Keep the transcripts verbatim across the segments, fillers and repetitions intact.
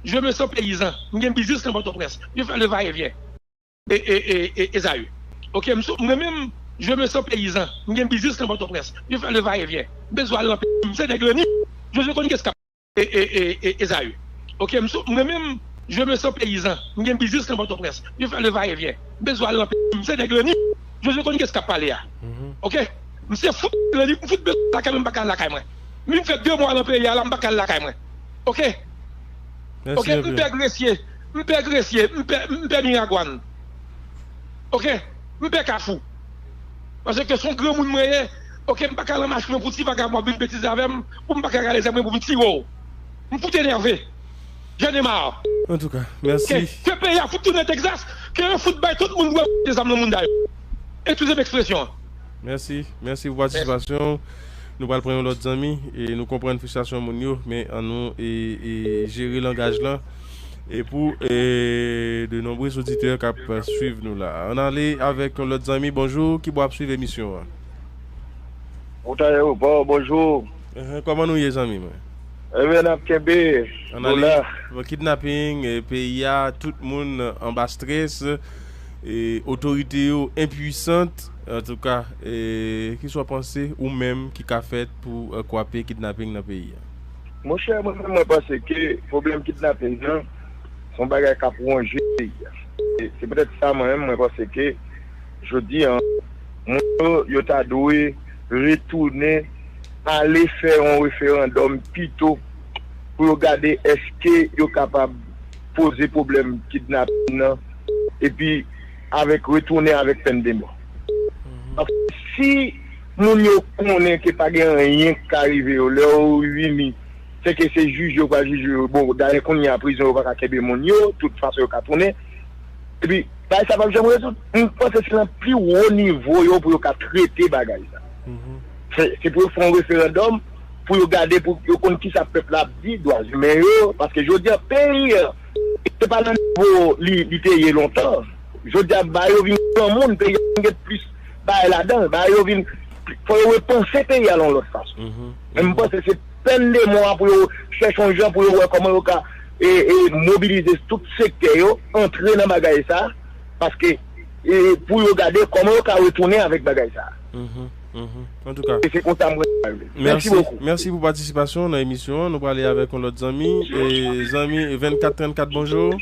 Je me sens paysan. M gen biznis nan Pòtoprens. Je fais le va-et-vient. E, e, e, e, Ezaü. Ok, m sou, mwen menm, je me sens paysan. M gen biznis nan Pòtoprens. Je fais le va-et-vient. M bezwen al nan peyi m, se nèg Reni. Jozye konn kès k ap e, e, e, e, Ezaü. Ok, m sou, mwen menm, je me sens paysan. M gen biznis nan Pòtoprens. Je fais le va-et-vient. M bezwen al nan peyi m, se nèg Reni. Jozye konn kès k ap pale a. Ok? M se fout Reni, m fout bezwen lakay mwen, m pa ka al lakay mwen. M vin fè de mwa nan peyi a la, m pa ka al lakay mwen. Ok? Ok, m pè Gresye, m pè Gresye, m pè, m pè Miragwàn. Ok? M pè Kafou. Paske se yon granmoun mwen ye. Ok, m pa ka al nan machin pou ti vagabon ap vin betize avè m, pou m pa ka rale zam mwen pou m tire w. M fout enève. J'en ai marre. Antouka, mèsi. Ke peyi a fout tounen Texas, ke yo fout bay tout moun dwe zam nan moun da yo. Eskize m ekspresyon an. Mèsi, mèsi pou patisipasyon w. Nou pral pran yon lòt zanmi e nou konprann fristrasyon moun yo, men ann nou e, e jere langaj lan e pou e, de nonbre oditè k ap swiv nou la. Ann ale avèk yon lòt zanmi. Bonjou, ki bò w ap swiv emisyon an? Ou ta yo, bon, bonjou. Kòman nou ye, zanmi mwen? Ebyen, n ap kenbe. Ann ale. Bon, kidnaping, e, peyi a, tout moun anba strès. E otorite yo enpwisant. Antouka, e, kisa w panse ou menm ki ka fèt pou e, kwape kidnaping nan peyi a? Monchè, mwen menm mwen panse ke pwoblèm kidnaping nan se yon bagay k ap wonje peyi a. E se poutèt sa mwen menm mwen panse ke jodi a moun yo yo ta dwe retounen ale fè yon referandòm pito pou yo gade èske yo kapab poze pwoblèm kidnaping nan epi avèk retounen avèk pèn de mò. Paske si moun yo konnen ke pa gen anyen k ka rive yo lè yo vini, se ke se jije yo pral jije yo. Bon, dayè kounye a prizon yo pa ka kenbe moun yo, tout fason yo ka tounen. Epi bagay sa p ap janm rezoud. M panse se nan pi wo nivo yo pou yo ka trete bagay sa. Se se pou yo fè yon referandòm pou yo gade pou yo konn kisa pèp la ap di, dwa imen yo, paske jodi a peyi a se pa nan nivo li li te ye lontan. Jodi a bagay yo vin granmoun, peyi a vin gen plis bagay ladan l, bagay yo vin fò yo repanse peyi a nan yon lòt fason. Men m panse se pèn de mò a pou yo chèche yon jan pou yo wè kòman yo ka e, e, mobilize tout sektè yo antre nan bagay sa, paske e, pou yo gade kòman yo ka retounen avèk bagay sa. Antouka. E se konsa mwen pale. Mèsi bokou. Mèsi pou patisipasyon w nan emisyon an. Nou prale avèk yon lòt zanmi. E, zanmi vennkat trannkat, bonjou.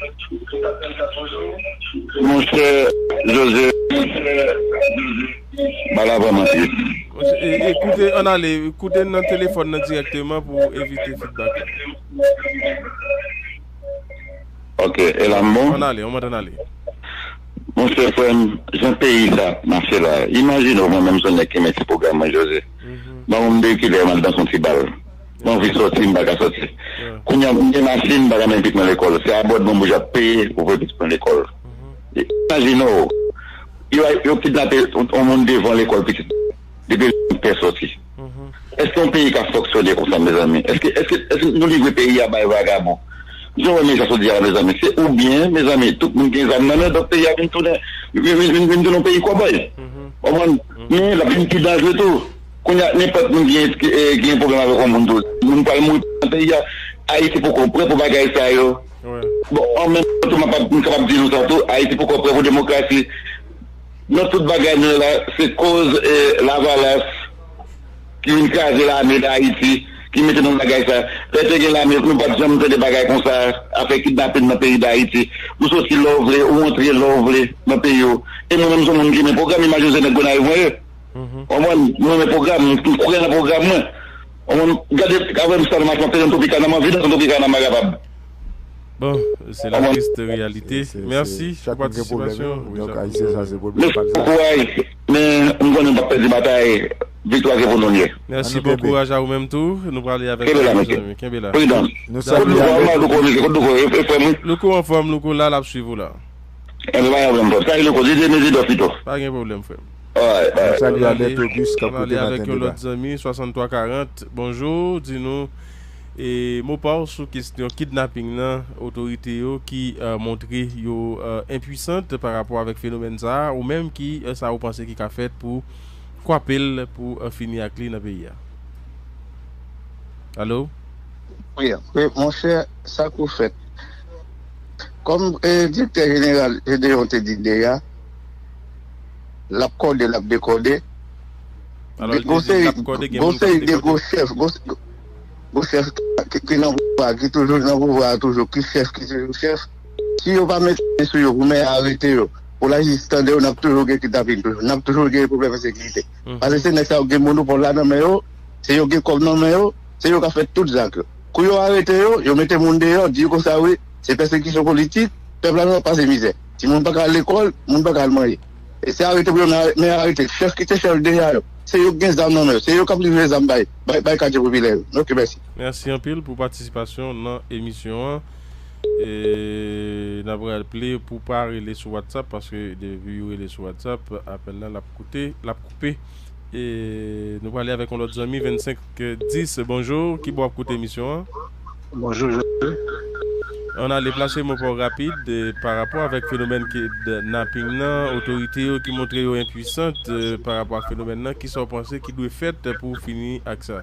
Monchè Jozye, bagay la vrèman tris. E, e, koute, ann ale, koute nan telefòn nan dirèkteman pou evite feedback. Ok, e la m bon? Ann ale, on mèt ann ale. Monchè frè m, jan peyi sa ap mache la, imajine w mwen menm se yon nèg ki renmen ti pwogram mwen Jozye. Ban m de kilè m al danse yon ti bal. M anvi sòti, m pa ka sòti. Kounye a m gen machin, m pa ka mennen pitit mwen lekòl. Se abòdman m oblije ap peye pou voye pitit mwen lekòl. Imajine w, yo, yo kidnape yon moun devan lekòl pitit. Depi l pè sòti. Èske yon peyi ka fonksyone konsa, mezanmi? Èske, èske, èske nou livre peyi a bay vagabon? Jan w wè mesaj yo di a la, mezanmi, se oubyen, mezanmi, tout moun gen zam nan men, donk peyi a vin tounen, vin, vin, vin, vin tounen yon peyi kòbòy. Konprann? Men l ap vin pi danjre tou. Kounye a, nenpòt moun gen, eh, gen pwoblèm avèk yon moun tou. Moun pral mouri nan peyi a. Ayiti poko prè pou bagay sa yo. Bon, an menm tan tou, m ap, m kapab di nou sa tou, Ayiti poko prè pou demokrasi. Nan tout bagay nou la, se koz, eh, Lavalas ki vin kraze lame Dayiti, ki mete nou nan bagay sa. Lè te gen lame, nou pa t janm tande bagay konsa, afè kidnapin nan peyi Dayiti. Ou soti lè w vle, ou antre lè w vle nan peyi w. E mwen menm, se yon moun ki renmen pwogram, imajine se nèg Gonayiv mwen ye. Konprann? Mwen renmen pwogram, m kwè nan pwogram mwen. Konprann? Gade, avè m sa nan machin, m ap fè nan Tropicana, m anvi nan Tropicana, m pa kapab. Bon, se la triste réalité. Mèsi pou patisipasyon w. Mèsi bokou, Ayiti. Men, m konnen n p ap pèdi batay. Viktwa se pou nou l ye. Mèsi, bon kouraj a ou menm tou. Nou prale avèk yon lòt zanmi. Kenbe la. Pridans. Kot Louko, Louko, Louko, Louko, e frè m wi. Louko anfòm, Louko la, l ap swiv ou la. Enben, pa gen pwoblèm, frè m. Salye Louko, Didye Mezi Dòfito. Pa gen pwoblèm, frè m. Ann ale avèk yon lòt zanmi, swasanntwa karant. Bonjou, di nou e mo pa w sou kesyon kidnaping nan, otorite yo ki, eh, montre yo, eh, enpwisan pa rapò avèk fenomèn sa a, ou menm ki, eh, sa ou panse ki ka fèt pou kwape l, pou, eh, fini ak li nan peyi a. Alo? Wi, wi, monchè, sa k pou fèt? Kòm eh, direktè jeneral Gedeon te di deja, l ap kòde, l ap dekòde. Alò, l te di l ap kòde, gen moun k ap dekòde. Gwo seri de gwo chèf, gwo, gwo chèf ki, ki nan pouvwa, ki toujou nan pouvwa, toujou, ki chèf, ki toujou chèf. Si yo pa mete men sou yo pou men arete yo, pou lajistis tande yo, n ap toujou gen kidnapin toujou. N ap toujou gen pwoblèm ensekirite. Paske se nèg sa yo gen monopòl la nan men yo, se yo gen kòb nan men yo, se yo ka fè tout zak yo. Kou yo arete yo, yo mete moun deyò, di yo konsa wi, se pèsekisyon politik, pèp la nan pase mizè. Timoun pa ka al lekòl, moun pa ka al manje. E se arete pou yo men arete. Chèf ki te chèf deja yo, se yo ki gen zam nan men yo, se yo k ap livre zam bay, bay, bay katye popilè yo. Ok, mèsi. Mèsi anpil pou patisipasyon nan emisyon an. E n ap raple pou pa rele sou WhatsApp, paske depi w rele sou WhatsApp, apèl la, l ap koute, l ap koupe. E nou prale avèk yon lòt zanmi, vennsenk dis. Bonjou, ki bò w ap koute emisyon an? Bonjou, Joseph. Ann ale, plase mo pa w rapid, e, pa rapò avèk fenomèn kidnaping nan, otorite yo ki montre yo enpwisan, e, pa rapò ak fenomèn nan, kisa w panse ki dwe fèt pou fini ak sa?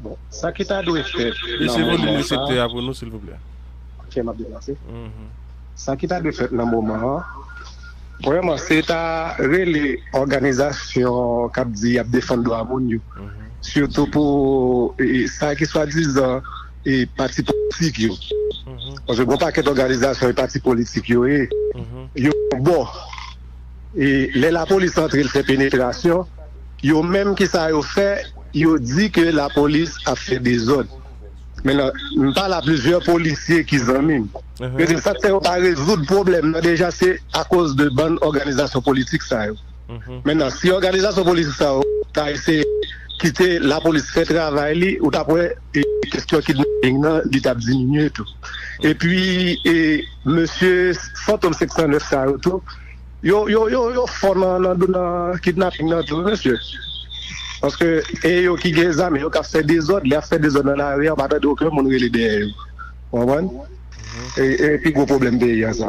Bon, sa ki ta dwe fèt nan moman sa. Bese volim reseptè a pou nou, silvouplè. Ok, m ap deplase. Sa ki ta dwe fèt nan moman an, premyèman, se ta rele òganizasyon k ap di y ap defann dwa moun yo. Sitou pou e, sa ki swadizan e, pati politik yo. Paske gon pakèt òganizasyon e pati politik yo ye. Yo bò. E lè lapolis antre, l fè penetrasyon, yo menm ki sa yo fè, yo di ke lapolis ap fè dezòd. Men nan, m pale a plizyè polisye ki zanmi m. Yo di sa k fè yo pa rezoud pwoblèm nan deja, se akoz de bann òganizasyon politik sa yo. Mentnan, si òganizasyon politik sa yo ta eseye kite lapolis fè travay li, ou t ap wè e, kesyon kidnaping nan, li t ap diminye tou. Epi, e, mesye Fantom senk san nèf sa yo tou, yo, yo, yo, yo fò nan, nan, nan kidnaping nan tou, mesye. Paske e yo ki gen zam, e yo k ap fè dezòd, lè y ap fè dezòd nan lari a, ou pa tande okenn moun rele dèyè yo. Ou konprann? E, e pi gwo pwoblèm peyi a sa.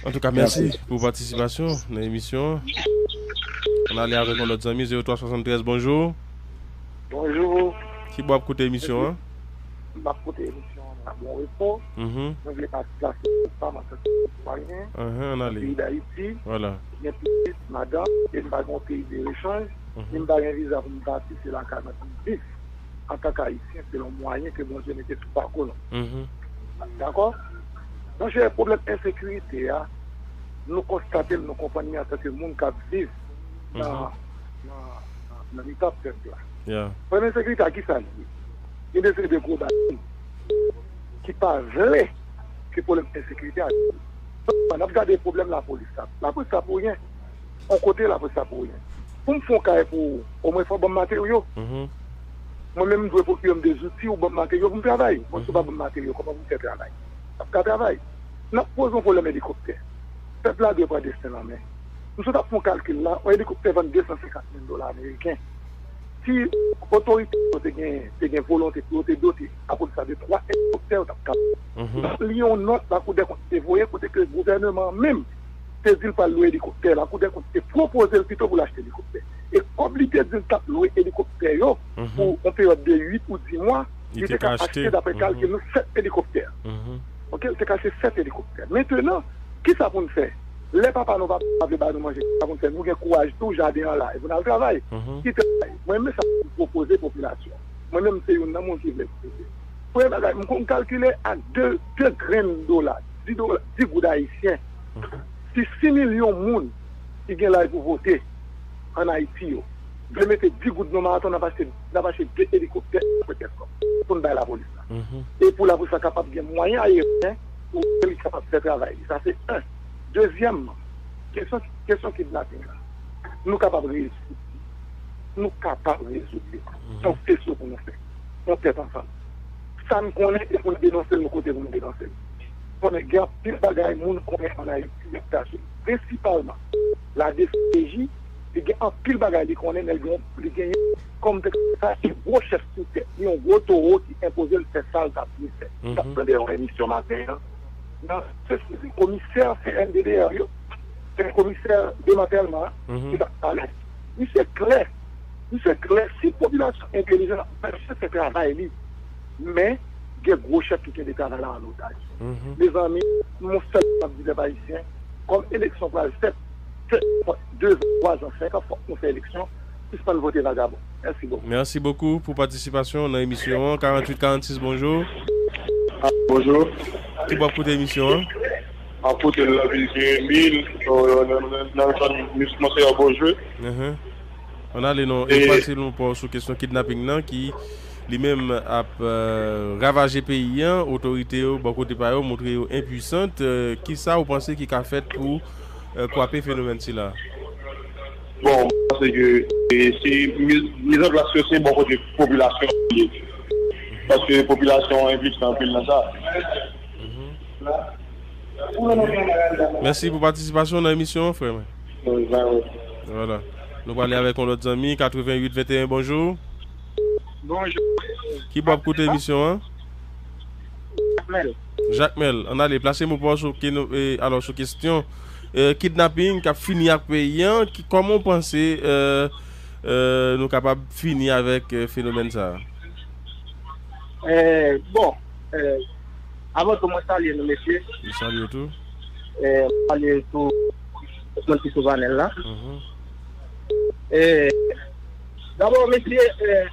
Antouka, mèsi pou patisipasyon nan emisyon an. Ann ale avèk yon lòt zanmi, zewo twa swasanntrèz, bonjou. Bonjou. Ki bò w ap koute emisyon an? M ap koute emisyon an nan Bon Repo. Mwen vle pati plas pa m antanke sitwayen nan peyi Dayiti. Gen pitit, madanm, e m pa gen yon peyi de rechanj, ni m pa gen viza pou m pati, se lakay mwen pou m viv antanke Ayisyen selon mwayen ke Bondye mete sou pakou nou. Dakò? Monchè, pwoblèm ensekirite a, nou konstate l, nou konprann li antanke moun k ap viv nan, nan, nan, nan mitan pèp la. Pwoblèm ensekirite a, kisa l ye? Gen de seri de gwo bagay ki pa vle ke pwoblèm ensekirite a. N ap gade pwoblèm lapolis la. Lapolis la pou ryen. On kote lapolis la pou ryen. Pou m fè yon kay pou ou, omwen fò w ban m materyo. Mwen menm, m dwe pwokire m de zouti, ou ban m materyo pou m travay. Bon, si w pa ban m materyo, kòman pou m fè travay? M ap ka travay. N ap poze yon pwoblèm elikoptè. Pèp la dwe pran desten l an men. M sot ap fè yon kalkil la, yon elikoptè vann de san senkant mil dola ameriken. Si otorite yo te gen, te gen volonte pou yo te dote lapolis la de twa elikoptè, yo t ap kapab. M t ap li yon nòt Lakou dè Kont te voye kote ke gouvèneman an menm te di l pral lwe elikoptè. Lakou dè Kont te pwopoze l pito pou l achte elikoptè. E kòb li te di l t ap lwe elikoptè yo pou yon peryòd de uit ou dis mwa, li te ka achte, daprè kalkil nou, sèt elikoptè. Ok, li te ka achte sèt elikoptè. Mentnan, kisa pou n fè? Lè papa nou pa vle ba nou manje, kisa pou n fè? Nou gen kouraj tou, jaden an la, e pou n al travay. Ki travay? Mwen, men sa pou m pwopoze popilasyon. Mwen menm, se youn nan moun ki vle pwopoze. Premye bagay, m konn kalkile ak de, de grenn dola, dis dola, dis goud ayisyen. Si sis milyon moun ki gen laj pou vote ann Ayiti yo vle mete dis goud nan maraton, n ap achte, n ap achte de elikoptè pou n bay lapolis la. E pou lapolis la kapab gen mwayen ayeryen pou li kapab fè travay li. Sa se en. Dezyèmman, kesyon, kesyon kidnaping la, nou kapab rezoud li. Nou kapab rezoud li. Se yon feso pou nou fè. Yon tèt ansanm. Sa n konnen e pou n denonse l, nou kote pou n denonse l. Konnen gen anpil bagay moun konnen ann Ayiti, y ap kache. Prensipalman, la D C P J, li gen anpil bagay li konnen, men li gen, li genyen kòm te sa, yon gwo chèf sou tèt li, yon gwo towo ki enpoze l fè sa l t ap vle fè. M t ap tande yon emisyon maten an, nan, se, se komisè C N D D R yo, se komisè demantèlman an ki t ap pale. Misye klè, misye klè, si popilasyon entèlijan, misye fè travay li. Men, gen gwo chèf ki kenbe travay la an otaj. Mezanmi, m yon sèl bagay m ap di pèp ayisyen, kòm eleksyon pral fèt, fèt, fòk dezan, twazan, senkan, fòk nou fè eleksyon, sispann vote vagabon. Mèsi bokou. Mèsi bokou pou patisipasyon w nan emisyon an. Karanntuit karannsis, bonjou. Ah, bonjou. Ki bò w ap koute emisyon an? M ap koute l nan vil Jeremi, nan, nan, nan, nan zòn Monseyè Bojwe. Ann ale non, e pase nou pa w sou kesyon kidnaping nan ki li menm ap euh, ravaje peyi an. Otorite yo bò kote pa yo montre yo enpwisant. Euh, kisa ou panse ki ka fèt pou euh, kwape fenomèn sila? Bon, mwen panse ke e, se mi- mizanplas yo se bò kote popilasyon an li ye. Paske popilasyon an enplike anpil nan sa. Mèsi pou patisipasyon w nan emisyon an, frè mwen. Vwala. Nou prale avèk yon lòt zanmi, katreventuit venteyen, bonjou. Bonjou. Ki bò w ap koute emisyon an? Jakmèl. Jakmèl, ann ale, plase mo pa w sou keno- e, alò, sou kesyon e, kidnaping k ap fini ak peyi an. Ki- kòman w panse e, e, nou kapab fini avèk e, fenomèn sa a? Eh, bon, eh, avan tou, mwen salye nou, mesye. M salye w tou. Eh, mwen salye tou tout moun ki sou panèl la. Mhm. Eh, dabò, mesye, eh,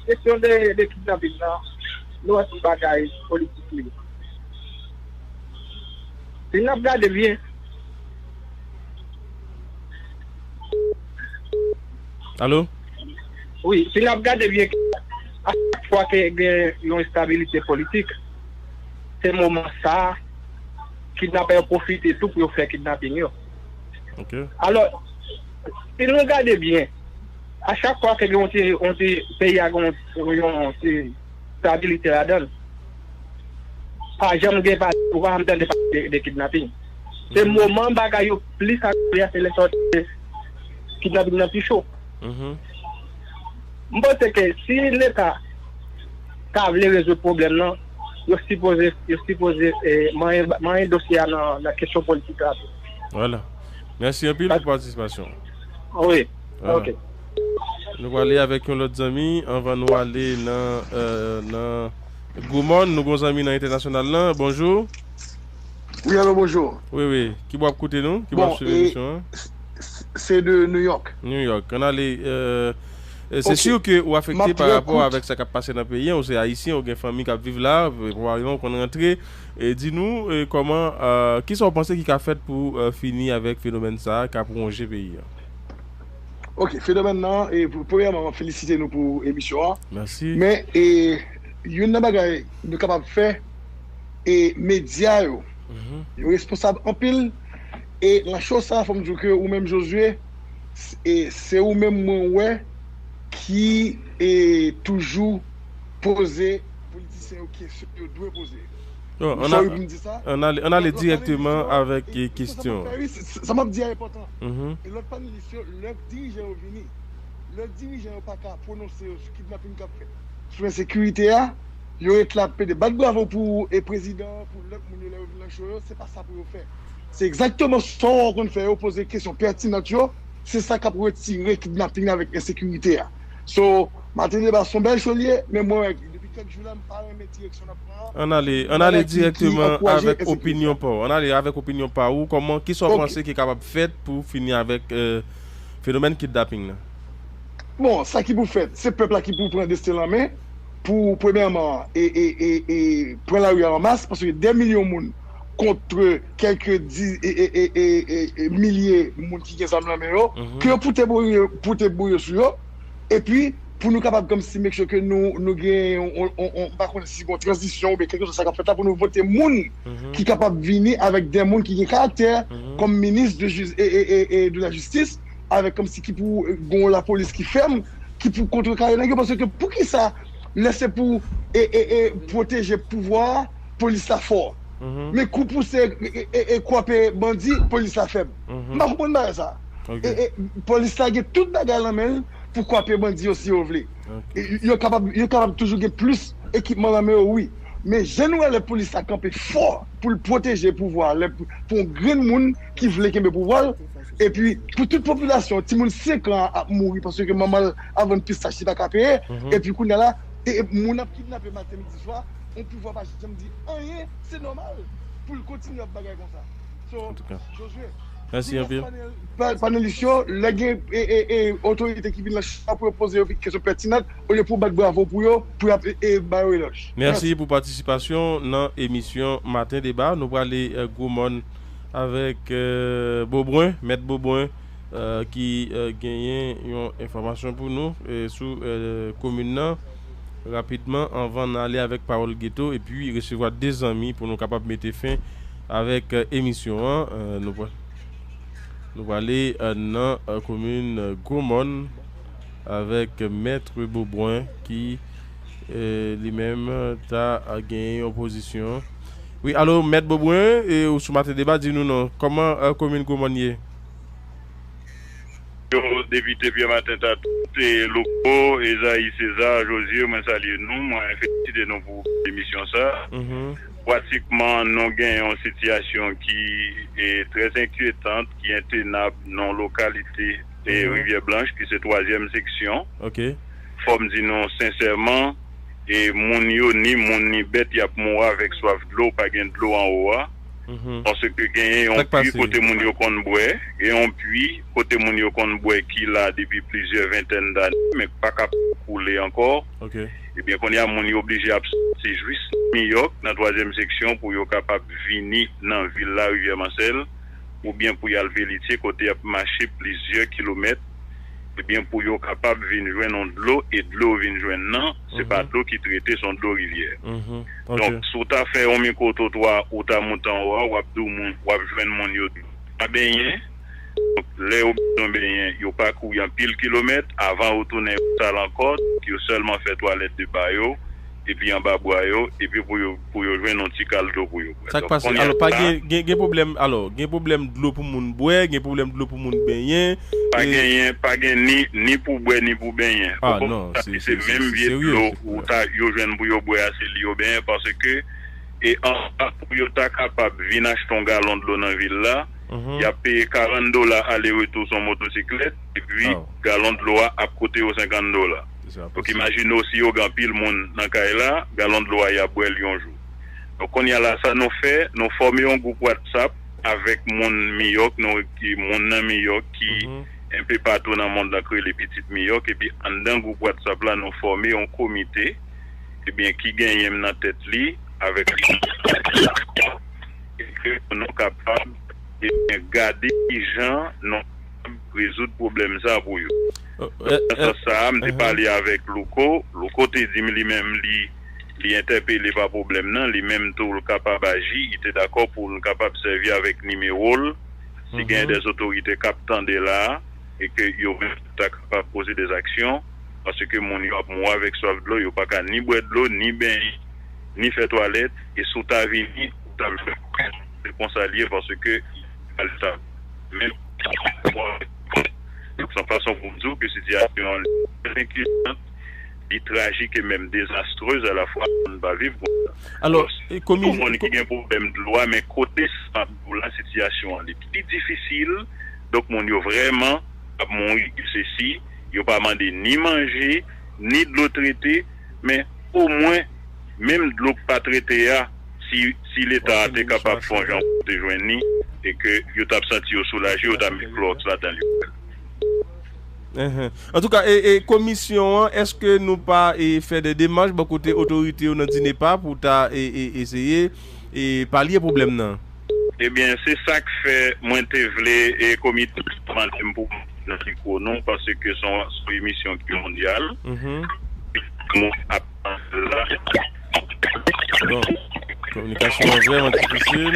kesyon de, de kidnaping la, nou wè se yon bagay politik li ye. Si n ap gade byen, Alo? Wi, si n ap gade byen, a chak fwa ke gen yon enstabilite politik, se moman sa a, kidnapè yo pwofite tou pou yo fè kidnaping yo. Ok. Alò, si nou gade byen, a chak fwa ke gen yon ti, yon ti peyi a gen yon, yon ti estabilite ladan l, pa janm gen pale, ou pa janm tande pale de, de kidnaping. Se moman bagay yo plis agrave a, se lè sa w tande kidnaping nan pi cho. M panse ke si Leta ta vle rezoud pwoblèm nan, yo sipoze, yo sipoze eh, manyen, manyen dosye a nan, nan kesyon politik la tou. Vwala. Mèsi anpil pou patisipasyon w. Wi. Vwala. Ok. Nou prale avèk yon lòt zanmi anvan nou ale nan, euh, nan Gwo Mòn. Nou gon zanmi nan entènasyonal lan. Bonjou. Wi, alo, bonjou. Wi, wi. Ki bò w ap koute nou? Ki bò w ap swiv emisyon an? S- s- Se de New York. New York. Ann ale, euh, euh, se Ok. si ke ou M afekte ap pa trè rapò kout. avèk sa k ap pase nan peyi an, ou se ayisyen, ou gen fanmi k ap viv la, pwobableman ou konn rantre. E di nou, e kòman, euh, kisa w panse ki ka fèt pou euh, fini avèk fenomèn sa a k ap wonje peyi an? Ok, fenomèn nan, e, pou- premyèman, mwen felisite nou pou emisyon an. Mèsi. Men, e, youn nan bagay nou kapab fè, e, medya yo, Mhm. yo responsab anpil. E nan cho sa, fò m di w ke ou menm, Josué, s- e, se ou menm mwen wè ki e, toujou poze politisyen yo kesyon yo dwe poze. Bon, ann a- Ann ale, ann ale dirèkteman avèk e, kesyon an. Sa m ap di a enpòtan. Mhm. E lòt panelis yo, lè dirijan yo vini, lè dirijan yo pa ka pwononse yo sou kidnaping k ap fèt, sou ensekirite a, yo ret la ap pede bat bravo pou e prezidan, pou lòt moun yo lè yo vin nan cho yo, se pa sa pou yo fè. Se egzakteman sa w konn fè yo, poze kesyon pètinan yo, se sa k ap retire kidnaping avèk ensekirite a. So, Maten Deba se yon bèl cho li ye, men mwen wè depi kèk jou la, m pa renmen direksyon n ap pran an. Ann ale, ann ale dirèkteman avèk opinyon pa w. Ann ale avèk opinyon pa ou. Kòman, kisa w panse ki kapab fèt pou fini avèk euh, fenomèn kidnaping nan? Bon, sa ki pou fèt, se pèp la ki pou pran desten l an men, pou premyèman, e, e, e, e, pran lari a an mas, paske dè milyon moun kont kèlke di, e, e, e, e, e, e, milye moun ki gen zam nan men yo, Mhm. ke yo pote bouye, pote bouye sou yo, epi pou nou kapab kòmsi make sure ke nou, nou gen yon, yon, yon, yon, m pa konnen si gon tranzisyon oubyen kèlkeswa sa k ap fèt la, pou nou vote moun Mhm. ki kapab vini avèk de moun ki gen karaktè Mhm. kòm minis de jis, e, e, e, e de la jistis, avèk kòmsi ki pou, e, gon lapolis ki fèm, ki pou kontrekare nèg yo, paske poukisa lè se pou e, e, e, pwoteje pouvwa a, polis la fò. Mhm. Men kou pou se e, e, e, e kwape bandi, polis la fèb. Mhm. M pa konprann bagay sa. Ok. E, e, polis la gen tout bagay nan men l pou kwape bandi yo si yo vle. Ok. E, yo kapab, yo kapab toujou gen plis ekipman nan men yo, wi. Men jan nou wè lè polis la kanpe fò pou l pwoteje pouvwa a, lè pou, pou yon grenn moun ki vle kenbe pouvwa l, epi pou tout popilasyon, timoun senk an ap mouri paske manman l ap vann pistach li pa ka peye, Mhm. epi kounye a la, e, e moun ap kidnape maten, midi, swa, yon pouvwa pa janm di anyen, se nòmal pou l kontinye ap bagay konsa. So, Josué, mèsi anpil. Panelis yo, lè gen e, e, e, otorite ki vin nan chita pou yo poze yo kesyon pètinan, olye pou bat bravo pou yo, pou y ap e, e, ba yo elòj. Mèsi pou patisipasyon nan emisyon Maten Deba. Nou prale e, Gwo Mòn avèk e, Bobwen, Mèt Bobwen, e, ki e, genyen yon enfòmasyon pou nou e, sou e, komin nan. Rapidman, anvan n ale avèk Pawòl Geto, epi resevwa de zanmi pou nou kapab mete fen avèk e, emisyon an. E, nou pra-, nou prale e, nan e, komin e, Gwo Mòn avèk Mèt Bobwen ki e, li menm ta e, genyen yon pozisyon. Wi, alo, Mèt Bobwen, e, ou sou Maten Deba, di nou non. Kòman e, komin Gwo Mòn ye? Yo, Depite Pierre Martin Tatou, e Louko, Ezayi César, Josué, mwen salye nou, mwen felisite nou pou emisyon sa. Pratikman, nou gen yon sitiyasyon ki e, trè enkyetan, ki entenab nan lokalite e, Rivyè Blanch, ki se twazyèm seksyon. Fò m di nou sensèman, e moun yo, ni moun, ni bèt, y ap mouri avèk swaf dlo, pa gen dlo anwo a. Paske genyen yon pwi kote moun yo konn bwè, gen yon pwi kote moun yo konn bwè ki la depi plizyè ventèn dane, men k pa ka koule ankò. Ebyen, kounye a, moun yo oblije ap soti jis Miyòk, nan twazyèm seksyon, pou yo kapab vini nan vil la, Rivyè Mansèl, oubyen pou y al Velitye, kote y ap mache plizyè kilomèt, ebyen, pou yo kapab vin jwenn yon dlo, e dlo yo vin jwenn nan, se pa dlo ki trete, se yon dlo rivyè. Donk, si w ta fè yon mikwo twotwa, ou ta moute anwo a, w ap di w moun, w ap jwenn moun yo pa benyen. Donk, lè yo bezwen benyen, yo pakouri anpil kilomèt, avan yo tounen yo sal ankò, donk yo sèlman fè twalèt de ba yo, epi anba bwa yo, epi pou yo, pou yo jwenn yon ti kal dlo pou yo bwè. Sa k pase? Alò, pa gen, gen, gen pwoblèm, alò, gen pwoblèm dlo pou moun bwè, gen pwoblèm dlo pou moun benyen. Pa genyen, pa gen ni, ni pou bwè, ni pou benyen. Ah, non, se, se, se menm vye dlo ou ta, yo jwenn pou yo bwè a, se li yo benyen, paske, e anba pou yo ta kapab vin achte yon galon dlo nan vil la, y ap peye karant dola ale retou sou motosiklèt, epi galon dlo a ap koute yo senkant dola. Donk, imajine w si yo gen anpil moun nan kay la, galon dlo a y ap bwè l yon jou. Donk, kounye a la, sa nou fè, nou fòme yon gwoup WhatsApp avèk moun Miyòk, nou, ki, moun nan Miyòk ki enpe patou nan mond lan k rele Pitit Miyòk, epi anndan gwoup WhatsApp la, nou fòme yon komite, ebyen, ki genyen m nan tèt li, avèk e ke nou kapab, ebyen, gade kijan nou kapab rezoud pwoblèm sa pou yo. Nan sans sa a, m te pale avèk Louko. Louko te di m li menm li, li entèpele pa pwoblèm nan, li menm tou l kapab aji, li te dakò pou l kapab sèvi avèk nimewo l. Si genyen de otorite k ap tande la a, e ke yo menm ta kapab poze de aksyon, paske moun yo ap mouri avèk swaf dlo, yo pa ka ni bwè dlo, ni benyen, ni fè twalèt, e si w ta vini, ou t ap jwenn se konsa l ye, paske al ta menm se yon fason pou m di w ke sitiyasyon an li trè enkyetan, li trajik e menm dezastrez alafwa pou n pa viv konsa. Alò, tout moun ki gen pwoblèm dlo a, men kote sa m ap di w la, sitiyasyon an li pi difisil. Donk, moun yo vrèman ap mouri, Dieu sait si, yo pa mande ni manje, ni dlo trete, men omwen, menm dlo k pa trete a, si, si Leta a te kapab fè yon jan pou te jwenn li, e ke yo t ap santi yo soulaje, yo t ap met klowòks ladan li. Antouka, e, e komisyon an, èske nou pa e, fè de demach bò kote otorite yo nan DINEPA pou ta e, e, eseye e, palye pwoblèm nan? Ebyen, se sa k fè mwen te vle e komite mande m pou nan mikwo nou, paske se yon, se yon emisyon ki mondyal. Bon, kominikasyon an vrèman difisil.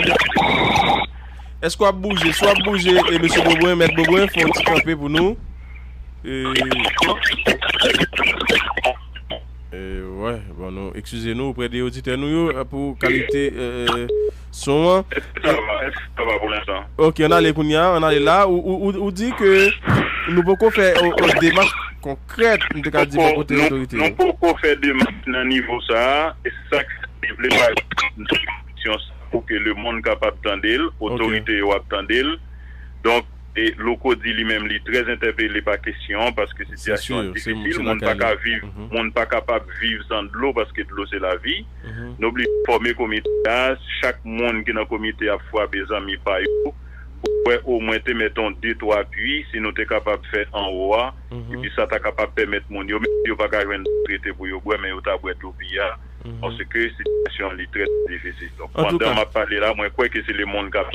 Èske w ap bouje? Si w ap bouje, e mesye Bobwen, mèt Bobwen, fè yon ti kanpe pou nou. E, e, wè, bon, nou eskize nou oprè de oditè nou yo, e, pou kalite, e, son an. Èske sa va? Èske sa va pou lenstan? Ok, ann ale kounye a, ann ale la. Ou, ou, ou, ou di ke nou poko fè, o, o, demach konkrèt, nou te ka di, bò kote otorite yo. Nou poko fè demach nan nivo sa a, e se sa k fè nou vle bay yon sitiyasyon sa pou ke lemonn kapab tande l, otorite yo ap tande l. Donk, E Louko di li menm li trè entèpele pa kesyon an, paske sitiyasyon an difisil, moun pa ka viv, moun pa kapab viv san dlo, paske dlo se lavi. Nou oblije fòme komite a, chak moun ki nan komite a ap frape zanmi pa yo, pou wè omwen te mete yon de twa pui, si nou te kapab fè anwo a, epi sa ta kapab pèmèt moun yo, menm si yo pa ka jwenn trete pou yo bwè, men yo ta bwè dlo pui a, paske sitiyasyon an li trè difisil. Donk, pandan m ap pale la, mwen kwè ke se le moun k ap,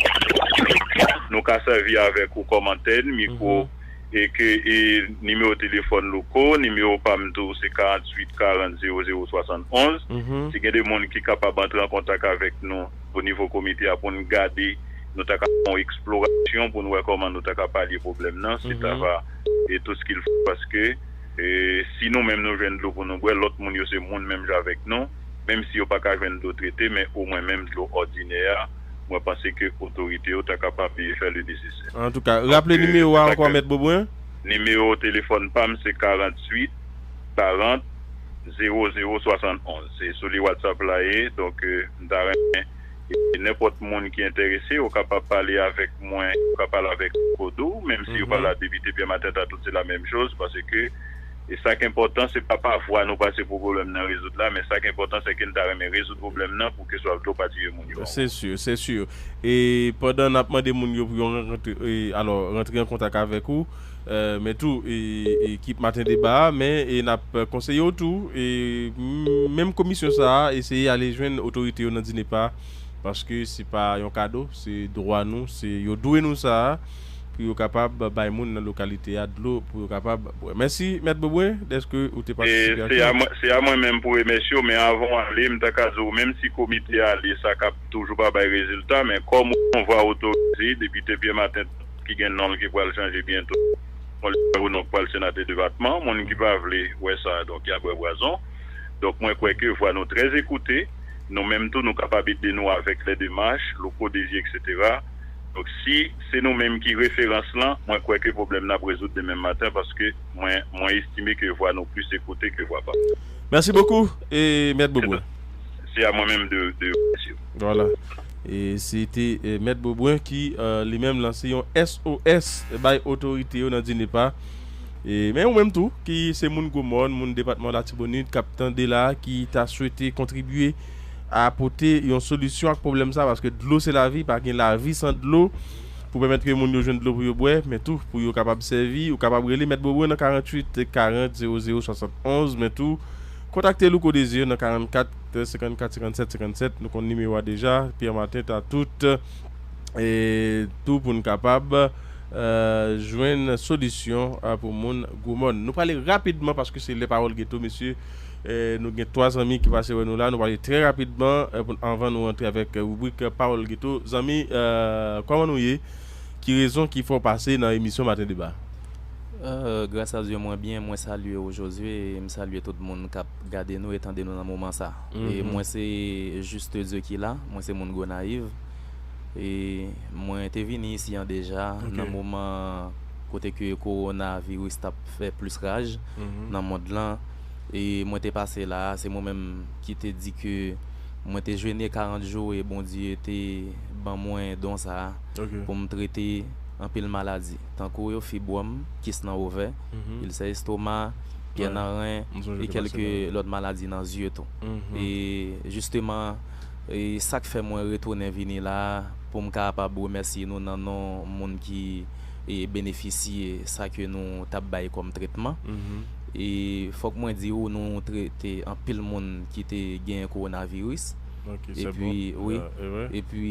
nou ka sèvi avèk ou kòm antèn, mikwo, e ke e nimewo telefòn Louko, nimewo pa m tou, se karanntuit karant zewo zewo swasann onz. Si gen de moun ki kapab antre an kontak avèk nou o nivo komite a pou n gade, nou ta ka fè yon eksplorasyon pou n wè kòman nou ta ka palye pwoblèm nan, se ta va e tou ce qu'il faut, paske e, si nou menm nou jwenn dlo pou nou bwè, lòt moun yo se moun menm jan avèk nou, menm si yo pa ka jwenn dlo trete, men omwen menm dlo òdinè a, mwen panse ke otorite yo ta kapab fè le nesesè. Antouka, raple nimewo a ankò, Mèt Bobwen. Nimewo telefòn pa m se karanntuit karant zewo zewo swasann onz. Se sou li WhatsApp la ye, donk, e, m ta renmen, e, nenpòt moun ki enterese, ou kapab pale avèk mwen, ou ka pale avèk Kodo, menm si yo pa la depi depi maten, ta tout se la menm choz, paske e sa k enpòtan, se pa pa vwa nou pase pou pwoblèm nan rezoud la, men sa k enpòtan, se ke n ta renmen rezoud pwoblèm nan pou ke swa dlo pa tiye moun yo. Se si, se si. E pandan n ap mande moun yo pou yo rankontre, e, alò, rantre an kontak avèk ou, e, men tou, e, ekip Maten Deba a, men e n ap konseye w tou, e, m- menm komisyon sa a, eseye ale jwenn otorite yo nan DINEPA, paske se pa yon kado, se dwa nou, se yo dwe nou sa a, pou yo kapab bay moun nan lokalite a dlo, pou yo kapab bwè. Mèsi, Mèt Bobwen, dèske ou te patisipe ak nou. Se a mwen, se a mwen menm pou remèsye w, men avan w ale, m ta ka di w, menm si komite a ale, sa ka toujou pa bay rezilta, men kòm ou yon vwa otorize, depi depi maten, ki gen non l ki pral chanje byento, yon lè ou non k pral senatè depatman, moun ki pa vle wè sa, donk, y ap bwè pwazon. Donk, mwen kwè ke vwa nou trè ekoute, nou menm tou, nou kapab ede nou avèk lè demach, lokal dezi, etsetera. Donk, si se nou menm ki referans lan, mwen kwè ke pwoblèm nan ap rezoud demen maten, paske mwen, mwen estime ke vwa nou plis ekoute ke vwa pa m. Mèsi bokou, e Mèt Bobwen. Se a mwen menm de, de remèsye w. Vwala. E se te, e, Mèt Bobwen ki, e, li menm lanse yon S O S bay otorite yo nan DINEPA. E, men ou menm tou, ki se moun Gwomòn, moun depatman Latibonit, k ap tande la, ki ta swete kontribye a pote yon solisyon ak pwoblèm sa, paske dlo se lavi, pa gen lavi san dlo, pou pèmèt ke moun yo jwenn dlo pou yo bwè, men tou, pou yo kapab sèvi, ou kapab rele Mèt Bobwen nan karanntuit karant zewo zewo swasann onz, men tou, kontakte Louko Dezi nan karannkat senkannkat senkannsèt senkannsèt, nou konn nimewo a deja, Pierre Martin ta tout, e tou pou n kapab, e, jwenn solisyon, e, pou moun Gwomòn. Nou prale rapidman paske se lè pawòl geto, mesye. E, nou gen twa zanmi ki pase wè nou la. Nou prale trè rapidman, e, pou, anvan nou rantre avèk, e, ribrik, e, pawòl geto. Zanmi, e, kòman nou ye? Ki rezon ki fè w pase nan emisyon Maten Deba? Euh, grâce à Dieu, mwen byen, mwen salye w, Josué, e m salye tout moun k ap gade nou e tande nou nan moman sa. E mwen se Juste Dieu ki la, mwen se moun Gonayiv. E mwen te vini isi an deja nan moman kote ke kowonaviris t ap fè plis raj nan mond lan. E mwen te pase la, se mwen menm ki te di ke mwen te jene karant jou e Bondye te ban mwen don sa a pou m trete anpil maladi, tankou yo fibwòm, kis nan ovè, ilsè estoma, pyè nan ren, e kèlke lòt maladi nan zye tou. E jisteman, e sa k fè mwen retounen vini la a, pou m kapab remèsye nou nan non moun ki e benefisye sa ke nou t ap bay kòm tretman. E fòk mwen di w, nou trete anpil moun ki te gen kowonaviris. Epi, wi. Epi,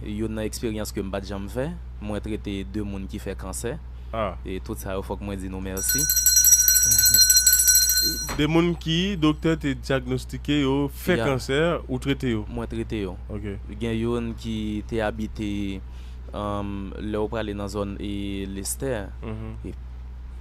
youn nan eksperyans ke m pa t janm fè, mwen trete de moun ki fè kansè. E tout sa yo, fòk mwen di nou mèsi. De moun ki doktè te dyagnostike yo fè kansè, ou trete yo? Mwen trete yo. Gen youn ki te abite, um, lè w prale nan zòn e Lestè. E,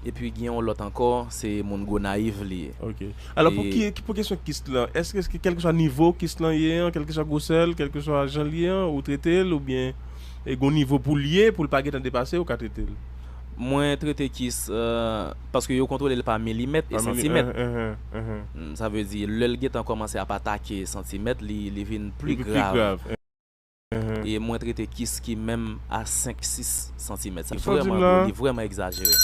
epi gen yon lòt ankò, se moun Gonayiv li ye. Alò, pou ki, pou kesyon kis lan, èske, èske kèlkeswa nivo kis lan ye an, kèlkeswa gwosè l, kèlkeswa jan l ye an, ou trete l, oubyen e gon nivo pou l ye, pou l pa gentan depase, ou ka trete l? Mwen trete kis, euh, paske yo kontwole l pa milimèt e santimèt. Mm, sa vle di, lè l gentan kòmanse ap atake santimèt, li, li vin pli grav. e mwen trete kis ki menm a senk sis santimèt. Sa vrèman gwo, li vrèman egzajere.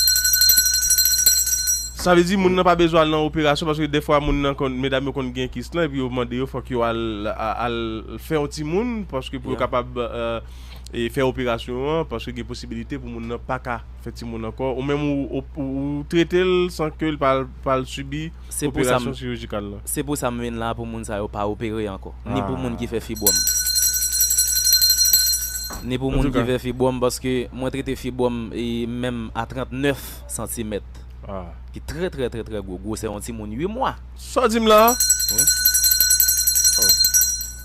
Sa vle di moun nan pa bezwen al nan operasyon, paske dèfwa moun nan konn, medam yo konn gen kis lan, epi yo mande yo fòk yo al, a- al fè yon timoun, paske pou yo kapab, e, fè operasyon an, paske gen posibilite pou moun nan pa ka fè timoun ankò, ou menm ou, ou, ou, ou trete l san ke l pa al, pa al sibi operasyon sirijikal lan. Se pou sa m vin la, pou moun sa yo pa opere ankò, ni pou moun ki fè fibwòm. Ni pou moun ki fè fibwòm, paske mwen trete fibwòm e menm a trannèf santimèt. Ki trè, trè, trè, trè gwo. Gwosè yon timoun uit mwa. Sa w di m la a? Wi.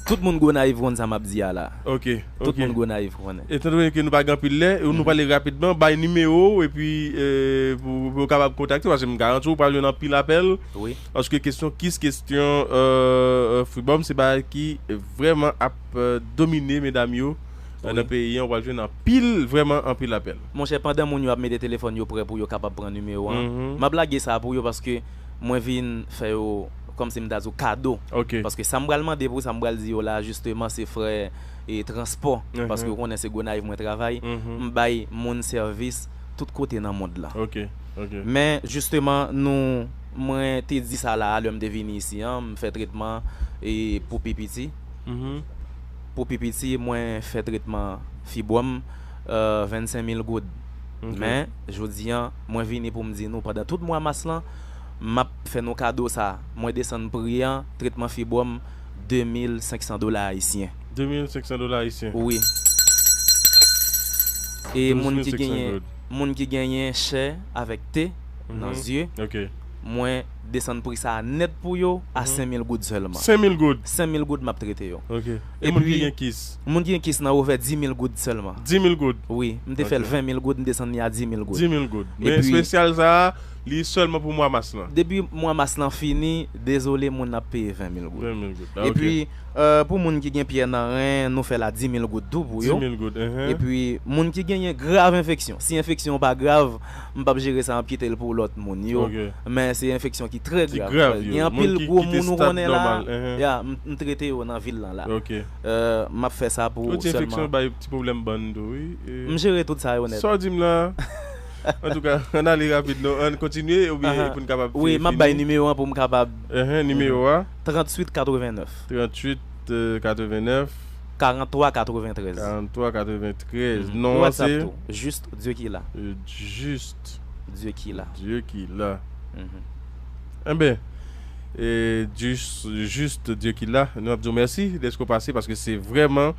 Tout moun Gonayiv konn sa m ap di a la. Ok, ok. Tout moun Gonayiv konnen. Etan done ke nou pa gen anpil lè, nou prale rapidman, bay nimewo w, epi, e, pou, pou yo kapab kontakte w, paske m garanti w pral jwenn anpil apèl. Wi. Paske kesyon kis, kesyon, e, e, fibwòm, se bagay ki vrèman ap, e, domine medam yo, e, nan peyi an, w pral jwenn anpil, vrèman anpil apèl. Monchè, pandan moun yo ap mete telefòn yo prè pou yo kapab pran nimewo an, m ap lage sa pou yo paske mwen vin fè yo kòmsi m ta di w kado. Ok. Paske sa m pral mande pou sa m pral di yo la, jisteman, se frè e transpò. Paske ou konnen se Gonayiv mwen travay. M bay moun sèvis tout kote nan mond lan. Ok, ok. Men, jisteman, nou, mwen te di sa la a lè m te vini isi an, m fè tretman e pou pi piti. Pou pi piti, mwen fè tretman fibwòm, e, vennsenk mil goud. Ok. Men, jodi an, mwen vini pou m di nou, pandan tout mwa mas lan, m ap fè nou kado sa. Mwen desann pri an, tretman fibwòm, de mil senk san dola ayisyen. De mil senk san dola ayisyen. Wi. E moun ki genyen, moun ki genyen chè avèk te nan zye, ok, mwen desann pri sa a nèt pou yo a senk mil goud sèlman. Senk mil goud? Senk mil goud m ap trete yo. Ok. E moun ki gen kis? Moun ki gen kis nan ouvè dis mil goud sèlman. Dis mil goud? Wi, m te fè l ven mil goud, m desann li a dis mil goud. Dis mil goud. Men espesyal sa a, li sèlman pou mwa mas lan? Depi mwa mas lan fini, dezole, moun ap peye ven mil goud. Ven mil goud. Ah, ok. Epi, e, pou moun ki gen pyè nan ren, nou fè l a dis mil goud tou pou yo. Dis mil goud, enhen. Epi, moun ki genyen grav enfeksyon, si enfeksyon an pa grav, m p ap jere sa, m ap kite l pou lòt moun yo. Ok. Men se enfeksyon ki trè grav. Ki grav yo. Gen anpil gwo moun ou konnen la. Ya, m, m trete yo nan vil lan la. Ok. E, m ap fè sa pou sèlman. Ou di enfeksyon bay ti pwoblèm bann tou, wi. E, m jere tout sa yo nèt. Sa w di m la? Antouka, ann ale rapid, non? Ann kontinye, oubyen pou n kapab fini? Wi, m ap bay nimewo an pou m kapab. Enhen, nimewo a? Tranntuit katrevennèf. Tranntuit, e, katrevennèf. Karantwa katreventrèz. Karantwa katreventrèz. Non an se? WhatsApp tou. Juste Dieu qui l'a. E, Juste Dieu qui l'a. Dieu qui l'a. Enben, e, Juste, Juste Dieu qui l'a, nou ap di w mèsi dèske w pase, paske se vrèman,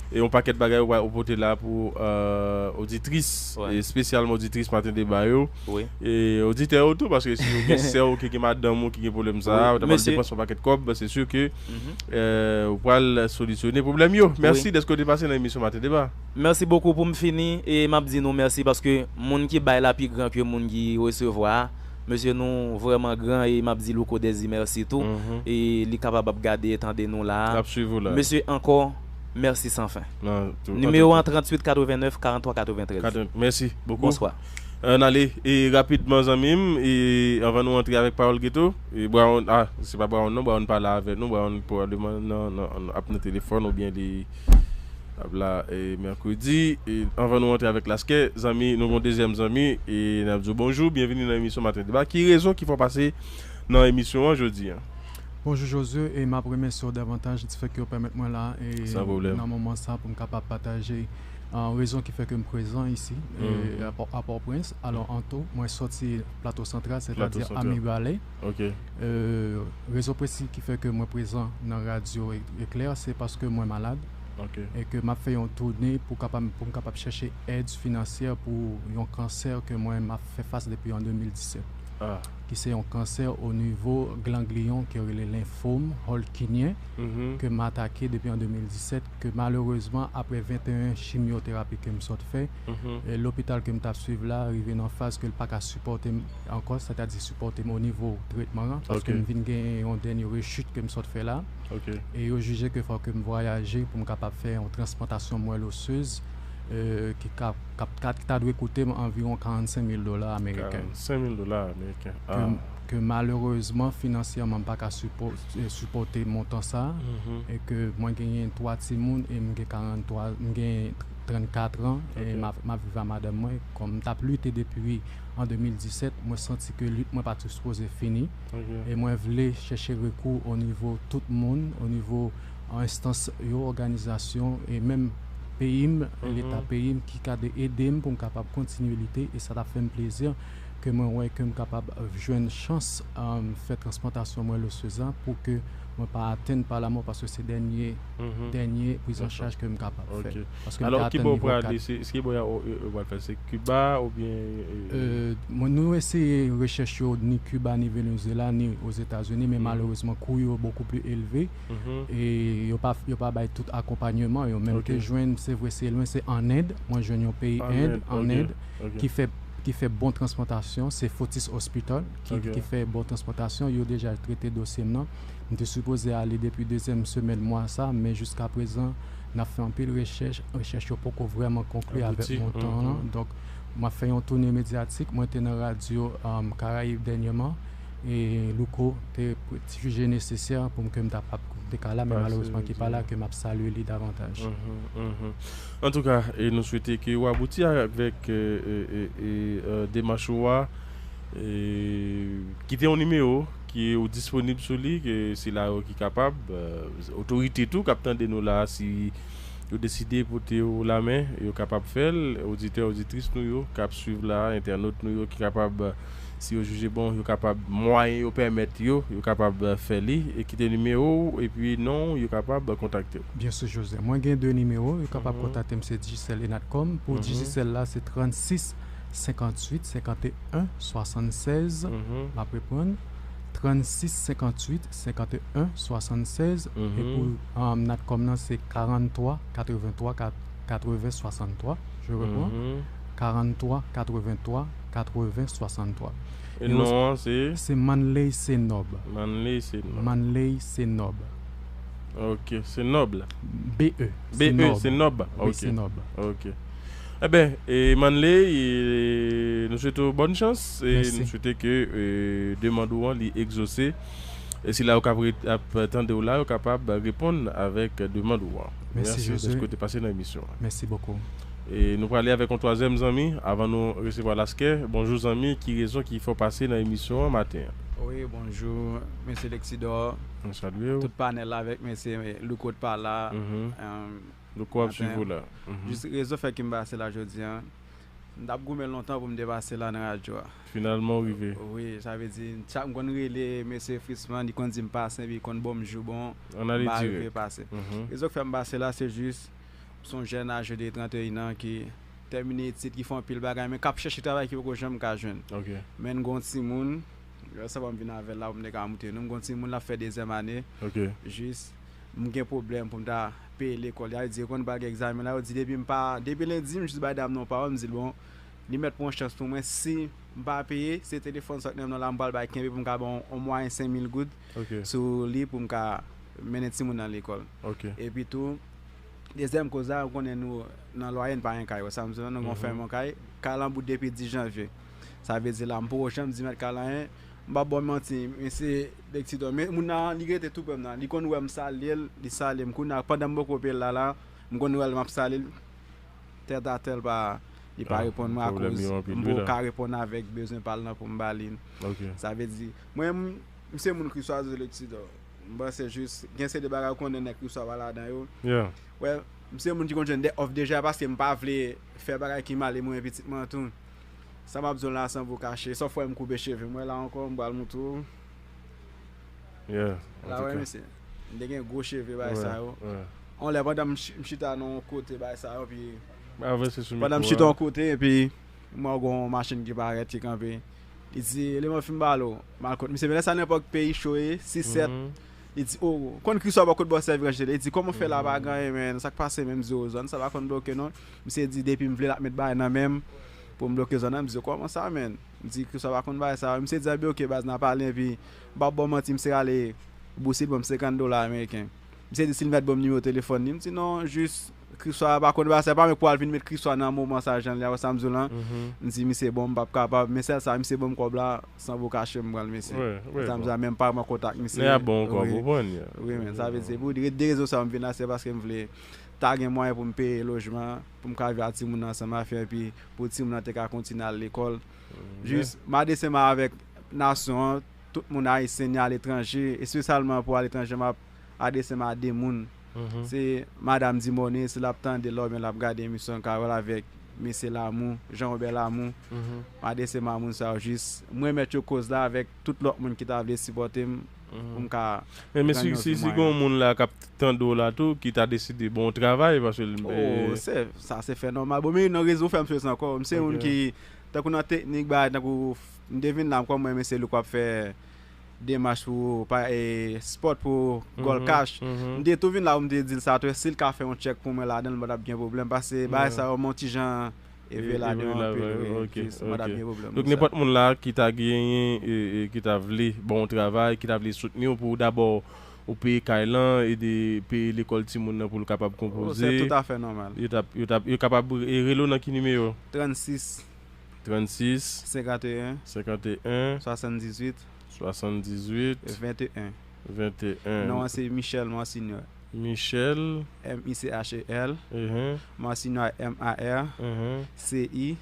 e, yon pakèt bagay ou, ou pote la pou, e, oditris, e, espesyalman oditris Maten Deba yo. Wi. E oditè yo tou, paske si w gen sè w ki gen madanm ou ki gen pwoblèm sa a, ou ta pral depans yon pakèt kòb, se si ke, e, ou pral solisyone pwoblèm yo. Mèsi dèske w te pase nan emisyon Maten Deba. Mèsi bokou. Pou m fini, e m ap di nou mèsi paske moun ki bay la pi gran ke moun ki resevwa a. Mesye, nou vrèman gran e m ap di Louko Dèzi mèsi tou. E li kapab ap gade e tande nou la a. L ap swiv ou la. Mesye, ankò, mèsi san fen. Nimewo an, tranntuit katrevennèf karantwa katreventrèz. Mèsi bokou. Bonswa. Ann ale, e rapidman, zanmi m, e anvan nou antre avèk Pawòl Geto, e Brown, a, se pa Brown non, Brown pa la avèk nou, Brown pwobableman nan, nan, ap nan telefòn oubyen li ap la, e, mèkredi. E anvan nou antre avèk Laskè, zanmi, nou gon dezyèm zanmi, e n ap di w bonjou, byenvini nan emisyon Maten Deba. Ki rezon ki fè w pase nan emisyon an jodi a? Bonjou Josué, e m ap remèsye w davantaj di fèt ke w pèmèt mwen la, e nan moman sa pou m kapab pataje, e, rezon ki fè ke m prezan isi, e, a Pò-, a Pòtoprens. Alò, antou, mwen sòti Plato Santral, sètadi a Mibalè. Ok. E, rezon presi ki fè ke mwen prezan nan radyo E-, Eklè, se paske mwen malad. Ok. E ke m ap fè yon toune pou kapab, pou m kapab chèche èd finansyè pou yon kansè ke mwen m ap fè fas depi an de mil disèt. Ah. Ki se yon kansè o nivo gangliyon ke yo rele lenfòm Hodgkinyen, ke m atake depi an de mil disèt, ke malerezman, apre venteyen chimyoterapi ke m sot fè, e lopital ke m t ap swiv la rive nan faz ke l pa ka sipòte m ankò, sètadi sipòte m o nivo tretman an, paske m vin gen yon dènye rechit ke m sot fè la. Ok. E yo jije ke fò ke m vwayaje pou m kapab fè yon transplantasyon mwèl osez, e, ki ka, ka, ka, ki ta dwe koute m anviwon karannsenk mil dola ameriken. Karannsenk mil dola ameriken. Ke m, ke malerezman finansyèman m pa ka sipò- eh, sipòte montan sa, e ke mwen genyen twa timoun e m gen karant twa, m gen trannkat an e m ap m ap viv a madanm mwen. Kòm m t ap lite depi an de mil disèt, mwen santi ke lit mwen pa t sipoze fini e mwen vle chèche rekou o nivo tout moun, o nivo enstans yo, òganizasyon e menm peyi m, leta peyi m ki ka de ede m pou m kapab kontinye lite e sa t ap fè m plezi ke mwen wè ke m kapab jwenn chans fè transplantasyon mwen losyez la pou ke mwen pa atenn pa lanmò paske se dènye dènye prizanchaj ke m kapab fè. Paske m te atenn nivo kat. Se ki bò yo pral fè? Se Kiba oubyen? Mwen nou eseye rechèch yo ni Kiba ni Venezuela ni Ozetazini men malerezman kou yo bokou pli elve e yo pa yo pa bay tout akonpayman yo. Men m te jwenn, se vre se lwen, se an End, mwen jwenn yon peyi End, an End ki fè ki fè bon transplantasyon, se Fotis Hospital ki, ki fè bon transplantasyon. Yo deja trete dosye m nan. M te sipoze ale depi dezyèm semèn mwa sa, men jiska prezan n ap fè anpil rechèch. Rechèch yo poko vrèman konkli avèk montan an. Donk, m ap fè yon toune medyatik. Mwen te nan radyo Karayib dènyèman e Louko te jije nesesè pou m ke m ta p ap te ka la, men malerezman ki pa la, ke m ap salye li davantaj. Antouka, e nou swete ke w abouti avèk demach ou a. Kite yon nimewo ki ou disponib sou li, ke sila yo ki kapab, otorite tou k ap tande nou la, si yo deside pote w lamen, yo kapab fè l. Oditè, oditris nou yo k ap swiv la, entènot nou yo ki kapab, si yo jije bon, yo kapab, mwayen yo pèmèt yo, yo kapab fè li. E kite nimewo w epi non w, yo kapab kontakte w. Byen si, Jozè. Mwen gen de nimewo, yo kapab kontakte m, se Digicel e Natcom. Pou Digicel la, se trannsis senkanntuit senkanteyen swasannsèz. M ap reprann. Trannsis senkanntuit senkanteyen swasannsèz. E pou Natcom nan, se karanntwa katrevenntwa katreven swasanntwa. Je reprends. Karanntwa katrevenntwa katreven swasanntwa. E non an se? Se Manley Senob. Manley Senob. Manley Senob. Ok, Senob. B E. B E, Senob. Ok. Senob. Ok. Eben, e Manley, e, nou swete w bòn chans e nou swete ke e, demann ou an li egzose. E sila yo k ap ret- ap tande w la, yo kapab reponn avèk demann ou an. Mèsi dèske w te pase nan emisyon an. Mèsi bokou. E nou prale avèk yon twazyèm zanmi avan nou resevwa Laskè. Bonjou zanmi, ki rezon ki fè w pase nan emisyon an maten an? Wi, bonjou, mesye Lexidor. Nou salye w. Tout panèl la avèk mesye Louko t pa la. Louko ap swiv ou la. Jis rezon fè ke m pase la jodi a. M t ap goumen lontan pou m te pase la nan radyo a. Finalman w rive. Wi, sa vle di, chak m konn rele mesye Frisman, li konn di m pase, epi li konn ban m jou bon, m pa rive pase. Rezon k fè m pase la, se jis, m se yon jèn aje de tranteyen an ki tèmine etid, ki fè anpil bagay, men k ap chèche travay ki poko janm ka jwenn. Men m gen yon timoun, lè sa fò m vin avè l la pou m te ka moute nou. M gen yon timoun, l ap fè dezyèm ane. Jis, m gen pwoblèm pou m ta peye lekòl. Yo di yo konn pral gen egzamen la, yo di depi m pa, depi lendi, m jis bay dam nan yon pawòl, m di l, bon, li mèt pran yon chans pou mwen, si m pa peye, se telefòn sa k nan men m nan la, m pral bay kenbe pou m ka bay yon mwayen senk mil goud sou li pou m ka mennen timoun nan lekòl. Epi tou, dezyèm koz la, ou konnen nou nan lwaye, n pa gen kay, wè sa m di w la, nou gen yon fèm yon kay, kay lan bout depi dis janvye. Sa vle di la, m poko janm di mèt kay lan anyen, m p ap ba w manti, mesye Lexidor, men moun nan, li rete tou prè m nan, li konn wè m salye l, li salye m. Kounye a, pandan m poko peye l la, la, m konn wè l, m ap salye l, tèt atè, l pa, li pa reponn mwen akoz m poko ka reponn avèk bezwen pa l nan pou m ba li. Sa vle di, mwen, m, m se moun Chrisois Lexidor. M panse jis, gen seri de bagay ou konnen nèg Chrisois pa ladan yo. Well, m se moun ki konn jwenn de òf deja paske m pa vle fè bagay ki mal e mwen pitit mwen tou. Sa m ap di w la san vo kache. Sa w fè m koupe cheve m. Wè la ankò, m pral montre w. La wè, mesye. M te gen gwo cheve, bagay sa yo. On lè pandan m ch- m chita nan yon kote, bagay sa yo, epi pandan m chita yon kote, epi m wè gen yon machin ki parèt, ki kanpe. Li di, "Eleman, fin bale w." M al kot misye, men lè sa nenpòt peyi cho ye, sis sèt. Li di, "O, konn Chrisois bò kot bò sèvi ranch li." Li di, "Kòman w fè la, pa gen anyen, men sa k pase menm, zero zòn, sa pa konn bloke non." Misye di, "Depi m vle, l ap met bagay nan men m pou m bloke zòn nan." M di, "Kòman sa, menn?" M di, "Chrisois pa konn bagay sa yo." Misye di, "Anben, oke, baz, n a pale, epi m p ap ba w manti, misye rale bous li ban m senkant dola ameriken." Misye di, si l mèt ban m nimewo telefòn li. M di, "Non, jis Kriswa pa konn bagay sa, pa mwen pou al vin met Kriswa nan moman sa jan li a, wè sa m di w lan. M di misye bon, m p ap kapab, men sèl sa, misye ban m kòb la, san vo kache m pran l, mesye. Wè, wè, sa m di bon. Sa menm pa mwen kontak misye. Nèg a bon kòb, wi. Ou konprann? Wi, men sa vle di, pou de, de rezon sa m vin la, se paske m vle ta gen mwayen pou m peye lojman, pou m ka viv ak timoun nan ansanm avè, epi pou timoun nan te ka kontinye al lekòl. Jis, m adrese m avèk nasyon an, tout moun ayisyen ni aletranje, espesyalman pou aletranje, m ap adrese m a de moun. Se Madam Dimone, si l ap tande la oubyen l ap gade emisyon an, ka wè l avèk mesye Lamou, Jean Robert Lamou. M adrese m a moun sa yo jis. M remèt yo koz la avèk tout lòt moun ki ta vle sipòte m pou m ka Men, men si, si, si gen yon moun la k ap tande w la tou, ki ta deside bon travay, paske l, Oh, se, sa se fè nòmal. Bon, men nan rezo fè m sezi ankò. M se yon moun ki, tankou nan teknik, bagay, tankou, m te vin la, m kwè mwen, men se li k ap fè demach pou, pa, e, spot pou Gold Cash. M te tou vin la pou m te di l sa tou, si l ka fè yon tchèk pou mwen ladan l, m pa t ap gen pwoblèm, paske bagay sa yo, m yon ti jan, e, vye ladan anpil, wi, jis, m pa t ap gen pwoblèm. Donk, nenpòt moun la ki ta genyen, e, e, ki ta vle bon travay, ki ta vle soutni w pou dabò ou peye kay lan, ede peye lekòl timoun nan pou l kapab konpoze. Oh, se tout à fait normal. Yo t ap, yo t ap, yo kapab, e, rele w nan ki nimewo? Trannsis. Trannsis. Senkanteyen. Senkanteyen. Swasanndizwit. Swasanndizwit. Venteyen. Venteyen. Non an se Michel Monsignor. Michel. M I C H E L. Monsignor, M A R C I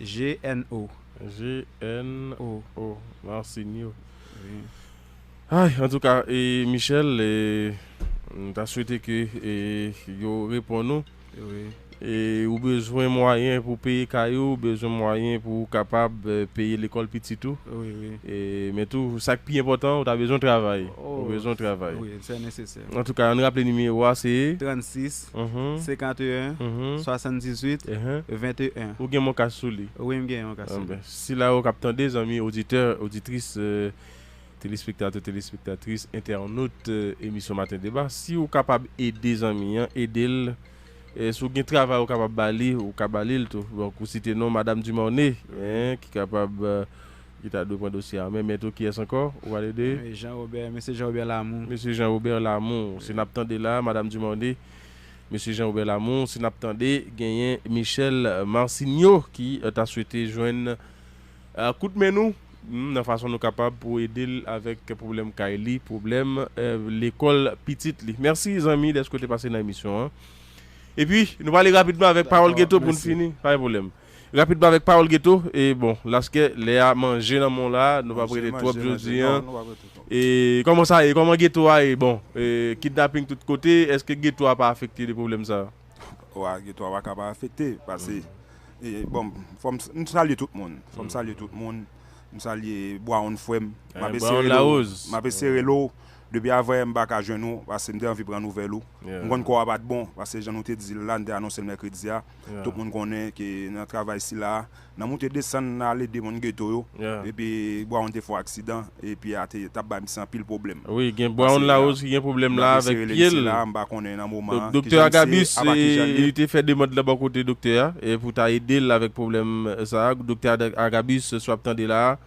G N O. G N O. Marcinho. Wi. Ay, antouka, e, Michel, e, m ta swete ke, e, yo reponn ou. Wi. E ou bezwen mwayen pou peye kay ou, ou bezwen mwayen pou w kapab, e, peye lekòl pitit ou. Wi, wi. E, men tou, sa k pi enpòtan, ou ta bezwen travay. Ou bezwen travay. Wi, se nesesè. Antouka, ann raple nimewo a, se? Trannsis, senkanteyen, swasanndizwit, venteyen. Ou gen MonCash sou li? Wi, m gen MonCash sou li. Anben, sila yo k ap tande, zanmi oditè, oditris, e, telespektatè, telespektatris, entènot, e, emisyon Maten Deba, si ou kapab ede zanmi an, ede l. E, si w gen travay ou kapab ba li, ou ka ba li l tou. Donk, ou site non Madam Dumornay, en, ki kapab, e, ki ta dwe pran dosye a. Men, men tou, kiyès ankò? Ou pale de? E, Jean Robert, mesye Jean Robert Lamour. Mesye Jean Robert Lamour. Si n ap tande la, Madam Dumornay, mesye Jean Robert Lamour, si n ap tande, genyen Michel Marcinho ki, e, ta swete jwenn, e, kout men nou, hmm, nan fason nou kapab pou ede l avèk pwoblèm kay li, pwoblèm, e, lekòl pitit li. Mèsi, zanmi, dèske w te pase nan emisyon an. Epi, nou prale rapidman avèk Pawòl Geto pou n fini. Pa gen pwoblèm. Rapidman avèk Pawòl Geto, e bon, laske lè a manje nan men w la, nou p ap rete twòp jodi a. E kòman sa ye? Kòman geto a ye? Bon, e, kidnaping tout kote, èske geto a pa afekte de pwoblèm sa a? Wa, geto a pa ka pa afekte, paske, e, bon, fò m, m salye tout moun. Fò m salye tout moun. M salye Bwawon frè m. M ap eseye l, m ap eseye l. Depi avè m pa ka jwenn ou, paske m te anvi pran nouvèl ou. M konn kò a pa t bon, paske jan nou te di l la, nou te anonse l mèkredi a. Tout moun konnen ke nan travay sila a, nan moute desann, nan al ede moun geto yo. Epi Bwawon te fè yon aksidan, epi a te, t ap bay misye anpil pwoblèm. Wi, gen Bwawon Lawòs ki gen pwoblèm la avèk pye l. M pa konnen nan moman an. Doktè Agabus, e, li te fè demann nan bò kote doktè a, e pou ta ede l avèk pwoblèm, e, sa a. Doktè Agabus, si w ap tande la a,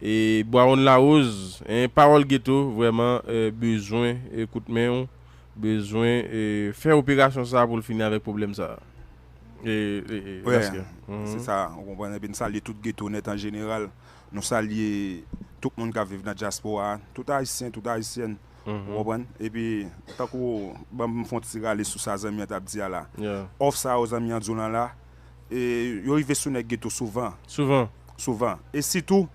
e Bwawon Lawòs, en, Pawòl Geto, vrèman, e, bezwen, e, kout men w, bezwen, e, fè operasyon sa a pou l fini avèk pwoblèm sa a. E, e, e, se sa, ou konprann, epi n salye tout geto nèt an jeneral. Nou salye tout moun k ap viv nan dyaspora a, tout Ayisyen, tout Ayisyèn, ou konprann? Epi, tankou, ban m fè yon ti rale sou sa zanmi an t ap di a la. Òf sa yo zanmi an di w lan la, e, yo rive sou nèg geto souvan. Souvan. Souvan. E sitou,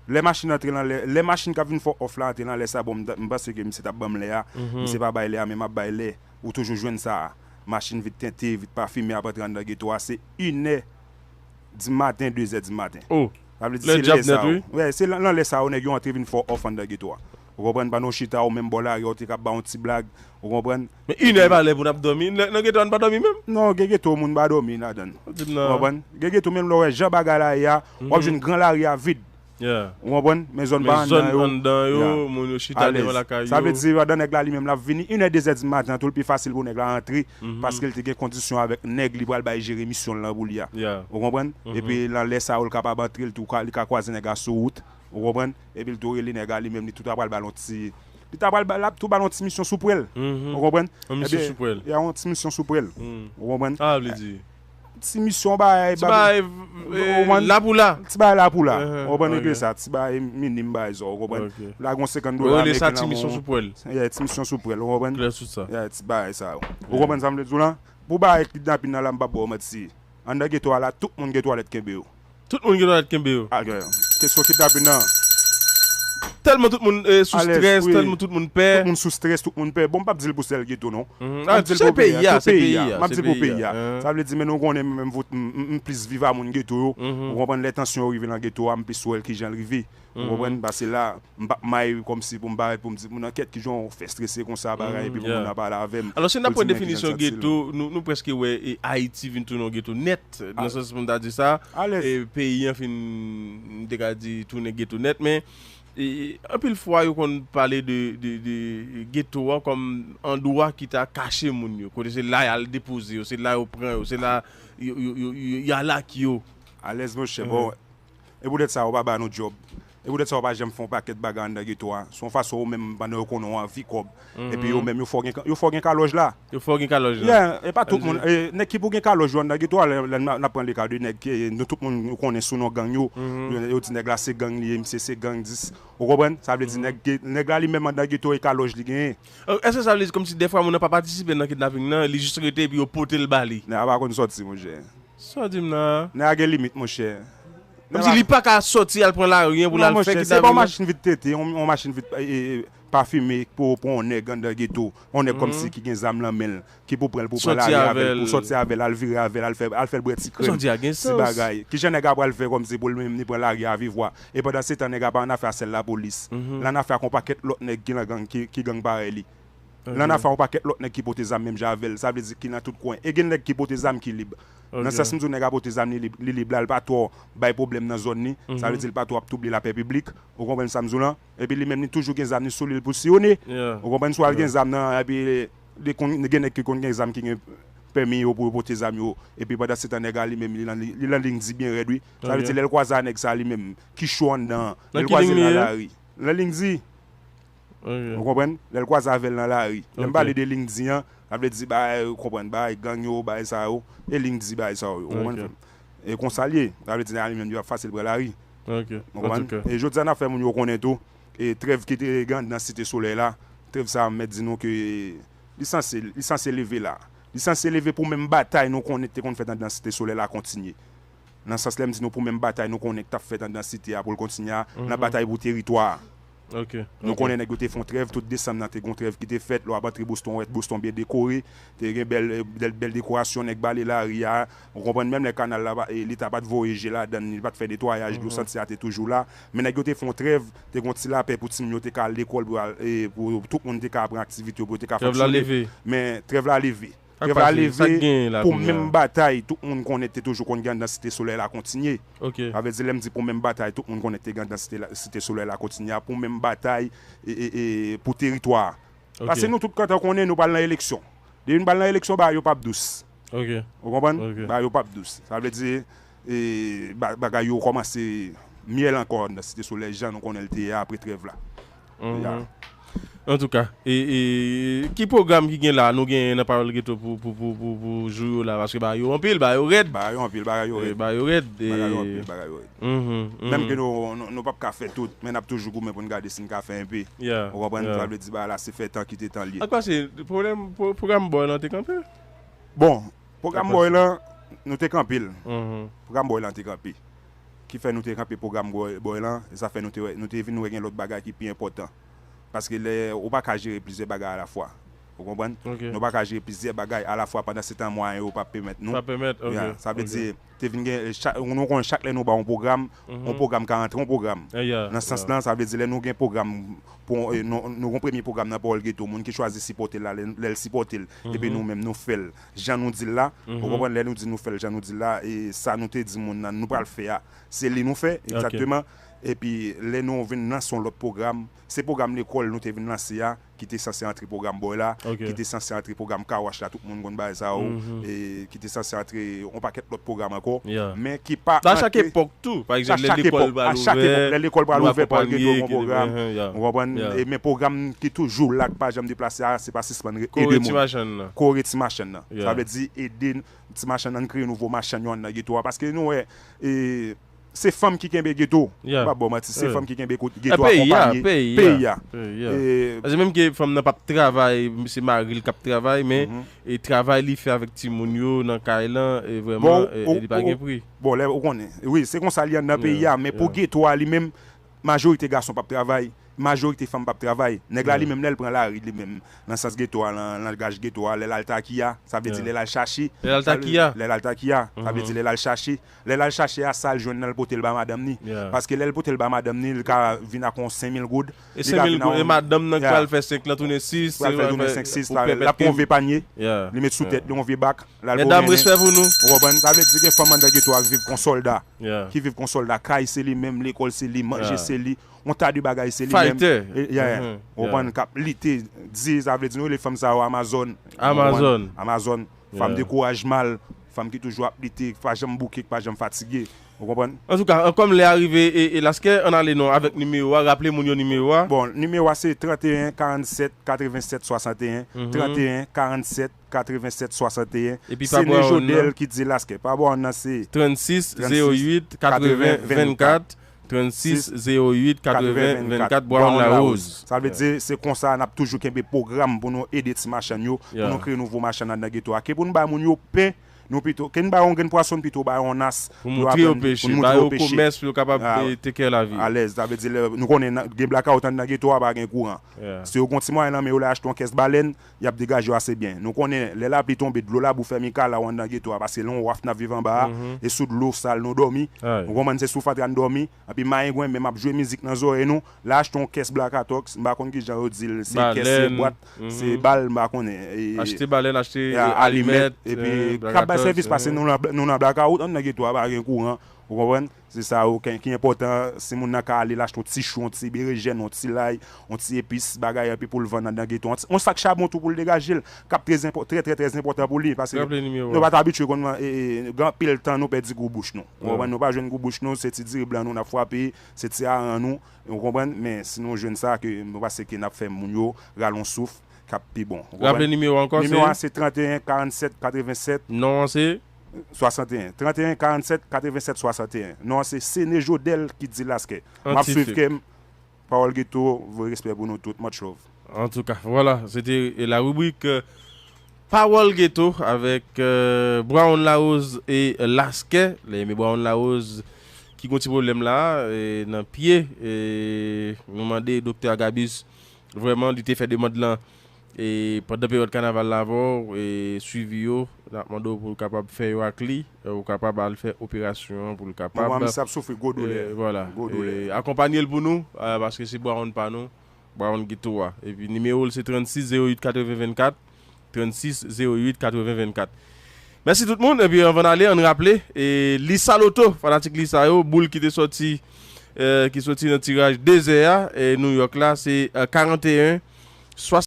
lè machin antre nan lè, lè machin k ap vin fè w òf la antre nan lè sa, bon, m, m panse ke misye t ap ban m lè a. Misye pa bay lè a, men m ap bay lè. Ou toujou jwenn sa. Machin vit tente, vit pafime ap antre anndan geto a. Se inè di maten, dezè di maten. Sa vle di se lè sa yo. Wè, se nan, nan lè sa yo nèg yo antre vin fè w òf anndan geto a. Ou konprann? Pandan w chita, ou menm bò lari a, ou te ka ap bay yon ti blag. Ou konprann? Men inè pa lè pou n ap dòmi. Nan, nan geto a, n pa dòmi menm? Non, gen geto moun pa dòmi ladan l. Ou konprann? Gen geto menm lè w wè jan bagay la ye a, w ap jwenn gran lari a vid. Ou konprann? Men zòn pa anndan yo, anndan yo, moun yo chita devan lakay yo. Sa vle di, pandan nèg la li menm l ap vini, inè, dezè di maten an, tou l pi fasil pou nèg la antre, paske l te gen kondisyon avèk nèg li pral bay jere misyon l lan pou li a. Ou konprann? Epi nan lè sa yo, l kapab antre, l tou ka, li ka kwaze nèg la sou wout. Ou konprann? Epi l tou rele nèg la, li menm, li tou ta pral ba l yon ti Li ta pral ba, l ap tou ba l yon ti misyon sou pwèl. Ou konprann? Yon misyon sou pwèl. Y a yon ti misyon sou pwèl. Ou konprann? Sa vle di? Ti misyon bagay. Ti bagay, la pou la. Ti bagay la pou la. Ou konprann? Regle sa. Ti bagay minim bagay sa. Ou konprann? La gon senkant dola. Rele sa ti misyon sou pwèl. Yeah, ti misyon sou pwèl. Ou konprann? Klè sou sa. Yeah, ti bagay sa yo. Ou konprann sa m vle di w lan? Pou bagay kidnapin nan la, m p ap ba w manti. Anndan geto a la, tout moun gen twalèt kenbe yo. Tout moun gen dwa kenbe yo. Kesyon kidnapin nan. Tèlman tout moun sou strès, tèlman tout moun pè. Tout moun sou strès, tout moun pè. Bon, m p ap di l pou sèl geto non. M ap di l pou peyi a, tout peyi a. M ap di l pou peyi a. Sa vle di, men nou konnen menm, m plis viv a moun geto yo. Ou konprann, lè tansyon yo rive nan geto a, m plis wè l kijan l rive. Ou konprann, pase la, m p ap may kòmsi pou m parèt pou m di moun nan kèt kijan w fè strese konsa bagay epi pou moun nan pale avè m. Alò si n ap pran definisyon geto, nou, nou prèske wè Ayiti vin tounen yon geto nèt. Nan sans pou m ta di sa, peyi an fin, m te ka di, tounen geto nèt, men anpil fwa yo konn pale de, de, de geto an kòm andwa ki ta kache moun yo, kote se la y al depoze yo, se la yo pran yo, se la y al ak yo. Alèz monchè, bon, e poutèt sa yo pa ba nou djòb. E poutèt sa yo pa janm fè yon pakèt bagay anndan geto a. Se yon fason yo menm pandan yo konnen w anvi kòb. Epi yo menm yo fè w gen, yo fè w gen kalòj la. Yo fè w gen kalòj la. Yeah, e pa tout moun. Nèg ki pou gen kalòj yo anndan geto a, lè n ap pran le ka de nèg ke nou tout moun nou konnen sou non gang yo. Yo di nèg la se gang li ye, misye se gang dis. Ou konprann? Sa vle di nèg la li menm anndan geto e kalòj li genyen. Èske sa vle di kòmsi dèfwa moun nan pa patisipe nan kidnaping nan, li jis rete epi yo pote l ba li? Nèg la pa konn sòti monchè. Sa w di m la a? Nèg la gen limit monchè. Kòmsi li pa ka sòti al pran lari an pou l al fè kidnaping nan. Non monchè, se pa yon machin vit tete, yon machin vit pafime pou pran yon nèg anndan geto. Yon nèg kòmsi ki gen zam nan men l, ki pou pran l pou pran lari avè l, pou sòti avè l, al vire avè l, al fè, al fè l bwè ti krèm, ti bagay. Kijan nèg la pral fè kòmsi pou l menm li pran lari a vivwa? E pandan se tan nèg la pa annafè a sèl lapolis. L annafè ak yon pakèt lòt nèg ki nan gang, ki, ki gang parèy li. L annafè yon pakèt lòt nèg ki pote zam menm jan avè l, sa vle di ki nan tout kwen. E gen nèg ki pote zam ki lib. Nan sans m di w nèg la pote zam li lib, li lib la, l pa twò bay pwoblèm nan zòn li. Sa vle di l pa twò ap twouble lapè piblik. Ou konprann sa m di w lan? Epi li menm li toujou gen zam li sou li, l pou siyone. Ou konprann? Si w al gen zam nan, epi li konn gen nèg ki konn gen zam ki gen pèmi yo pou yo pote zam yo. Epi pandan se tan nèg la li menm li nan, li nan liy di byen rèd wi. Sa vle di lè l kwaze a nèg sa li menm ki cho anndan an, lè l kwaze l nan lari. Nan liy di. Ou konprann? Lè l kwaze avè l nan lari. Lè m pale de liy di an, sa vle di bagay, ou konprann, bagay gang yo, bagay sa yo. E liy di bagay sa yo, ou konprann frè m? E konsa l ye. Sa vle di nèg la li menm li p ap fasil pran lari. Ou konprann? E jodi a n ap fè moun yo konnen tou, e trèv ki te gen anndan Site Solèy la, trèv sa a m mèt di nou ke li sanse, li sanse leve la. Li sanse leve pou menm batay nou konnen ki te konn fèt anndan Site Solèy la kontinye. Nan sans lè m di nou pou menm batay nou konnen k t ap fèt anndan site a pou l kontinye a, nan batay pou teritwa a. Nou konnen nèg yo te fè yon trèv, tout desanm nan te gen yon trèv ki te fèt, lè w ap antre Boston, w wè Boston byen dekore, te gen bèl, bèl, bèl dekorasyon, nèg bale lari a, ou konprann, menm lè kanal la, Leta pa t voye je ladan l, li pa t fè netwayaj, dlo santi a te toujou la, men nèg yo te fè yon trèv, te gen yon ti lapè pou timoun yo te ka al lekòl, pou, pou tout moun te ka pran aktivite yo, pou yo te ka fonksyone, men trèv la leve. Trèv la leve pou menm batay tout moun konnen te toujou konn gen anndan Site Solèy la kontinye. Sa vle di lè m di pou menm batay tout moun konnen te gen anndan Site Solèy la kontinye a, pou menm batay pou teritwa a. Paske nou tout kontan konnen nou pral nan eleksyon. Depi n pral nan eleksyon, bagay yo p ap dous. Ou konprann? Bagay yo p ap dous. Sa vle di bagay yo kòmanse myèl ankò anndan Site Solèy jan nou konnen l te ye apre trèv la. Antouka, e, e, ki pwogram ki gen la, nou genyen nan Pawòl Geto pou, pou, pou, pou, pou jou yo la? Paske bagay yo anpil, bagay yo rèd. Bagay yo anpil, bagay yo rèd. Bagay yo rèd. Bagay yo anpil, bagay yo rèd. Menm ke nou, nou, nou p ap ka fè tout, men n ap toujou goumen pou n gade si n ka fè enpe. Ou konprann? Sa vle di bagay la se fè tan kite tan l ye. Ak pase, pwoblèm, pwogram bòy lan te kanpe? Bon, pwogram bòy lan, nou te kanpe l. Pwogram bòy lan te kanpe. Ki fè nou te kanpe pwogram bòy lan, e sa fè nou te wè, nou te vin wè gen lòt bagay ki pi enpòtan. Paske lè ou pa ka jere plizyè bagay alafwa. Ou konprann? Nou pa ka jere plizyè bagay alafwa pandan se tan mwayen yo pa pèmèt nou. Pa pèmèt, ok. Sa vle di, te vin gen, nou konnen chak lè nou ba yon pwogram, yon pwogram ka antre yon pwogram. Nan sans lan, sa vle di lè nou gen pwogram, pou, nou, nou gen premye pwogram nan Pawòl Geto, moun ki chwazi sipòte l la, lè, lè l sipòte l, epi nou menm nou fè l jan nou di l la. Ou konprann? Lè nou di nou fè l jan nou di l la, e sa nou te di moun nan nou pral fè a, se li nou fè, egzakteman. Epi lè nou vin lanse yon lòt pwogram, se pwogram lekòl nou te vin lanse a, ki te sanse antre pwogram bòy la, ki te sanse antre pwogram kawach la, tout moun konn bagay sa yo, e ki te sanse antre yon pakèt lòt pwogram ankò, men ki pa antre. Nan chak epòk tou, pa egzanp, lè lekòl pral ouvè, lè lekòl pral ouvè, Paul Guetto gen yon pwogram, ou konprann? Men pwogram ki toujou la, ki pa janm deplase a, se pa sispann ede moun. Kore ti machann nan. Kore ti machann nan. Sa vle di ede ti machann nan, kreye nouvo machann yo anndan geto a, paske nou wè, e, se fanm ki kenbe geto. M p ap ba w manti, se fanm ki kenbe geto a, konpayi, peyi a. Paske menm ke fanm nan p ap travay, se mari l k ap travay, men e travay li fè avèk timoun yo nan kay lan, e vrèman, e li pa gen pri. Bon, lè ou konnen, wi, se konsa li anndan peyi a, men pou geto a li menm, majorite gason p ap travay, majorite fanm p ap travay. Nèg la li menm, lè l pran lari li menm, nan sans geto a, nan langaj geto a, lè l al takiya, sa vle di lè l al chache. Lè l al takiya. Lè l al takiya, sa vle di lè l al chache. Lè l al chache a, sa l jwenn nan, l pote l ba madanm ni. Paske lè l pote l ba madanm ni, li ka vin ak yon senk mil goud. E senk mil goud, e madanm nan k pral fè senk lan tounen sis, pral fè tounen senk, sis, l ap pran yon vye panye, li met sou tèt li yon vye bak, l al pran. Medam, respè pou nou. Ou konprann? Sa vle di gen fanm anndan geto a ki viv kon sòlda. Ki viv kon sòlda, kay se li menm, lekòl se li, manje se li, yon ta de bagay se li menm. Ou konprann? K ap lite, di, sa vle di nou rele fanm sa yo Amazon. Amazon. Amazon. Fanm dekouraj mal, fanm ki toujou ap lite, ki pa janm bouke, ki pa janm fatige. Ou konprann? Antouka, kòm lè a rive, e, e Laskè, ann ale non avèk nimewo a, raple moun yo nimewo a. Bon, nimewo a se trannteyen karannsèt katrevennsèt swasanteyen, trannteyen karannsèt katrevennsèt swasanteyen. Epi se Ne Jodèl ki di Laskè. Pa bò nan se trannsis zewo uit katreven vennkat, trannsis zewo uit katreven vennkat, Brown Larose. Sa vle di se konsa n ap toujou kenbe pwogram pou nou ede ti machann yo, pou nou kreye nouvo machann anndan geto a. Ke pou nou bay moun yo pen, nou pito, ke n ba yo yon grenn pwason, n pito ba yo yon nas pou yo aprann, pou nou montre yo peche. Ba yo komès pou yo kapab, e, take care lavi yo. Alèz, sa vle di lè nou konnen gen blakawout anndan geto a, pa gen kouran. Si yo gen yon ti mwayen nan men yo, lè achte yon kès balèn, y ap degaje yo ase byen. Nou konnen lè lapli tonbe, dlo labou fè mikala w anndan geto a, paske lè yon waf n ap viv anba a, e sou dlo sal nou dòmi. Ou konprann, se sou fatra n dòmi. Epi mayengwen menm ap jwe mizik nan zòrèy nou. Lè achte yon kès blakatoks, m pa konn kijan yo di l, se kès, se bwat, se bal, m pa konnen. Achte balèn, achte alimèt, epi k ap bay sèvis, paske nou nan, nou nan blakawout anndan geto a, pa gen kouran. Ou konprann? Se sa yo ki, ki enpòtan, si moun nan ka ale l achte yon ti chou, yon ti berejèn, yon ti lay, yon ti epis, bagay, epi pou l vann anndan geto a. Yon sak chabon tou pou l degaje l, k ap trè enpò-, trè, trè, trè enpòtan pou li, paske nou pa t abitye konn, e, e, gen anpil tan nou pèdi gou bouch nou. Ou konprann? Nou pa jwenn gou bouch nou, se ti diri blan nou n ap frape, se ti aran nou, ou konprann? Men si nou jwenn sa, ke nou panse ke n ap fè moun yo rale yon souf, k ap pi bon. Ou konprann? Raple nimewo ankò, se? Nimewo a se trannteyen karannsèt katrevennsèt. Non an se? Swasanteyen. Trannteyen karannsèt katrevennsèt swasanteyen. Non an se Sene Jodèl ki di Laskè. M ap swiv kè m. Pawòl Geto, voye respè pou nou tout. Much love. Antouka, vwala, se te, e, la ribrik, e, Pawòl Geto avèk, e, Brown Larose e Laskè. Lè men Brown Larose ki gon ti pwoblèm la, e, nan pye, e, nou mande doktè Agabus, vrèman, li te fè demann lan, e, pandan peryòd kanaval la avè w, e, swivi yo, n ap mande w pou w kapab fè yo ak li, e, ou kapab al fè operasyon an pou l kapab. Manman misye ap soufri gwo doulè. E, vwala. Gwo doulè. E, akonpanye l pou nou, a, paske se Brown pa nou. Brown Geto a. Epi nimewo l se trannsis zewo uit katreven vennkat, trannsis zewo uit katreven vennkat. Mèsi tout moun, epi anvan n ale, ann raple, e, Lisa Loto, fanatik Lisa yo, boul ki te sòti, e, ki sòti nan tiraj dezè a, e, New York la, se, e, karanteyen,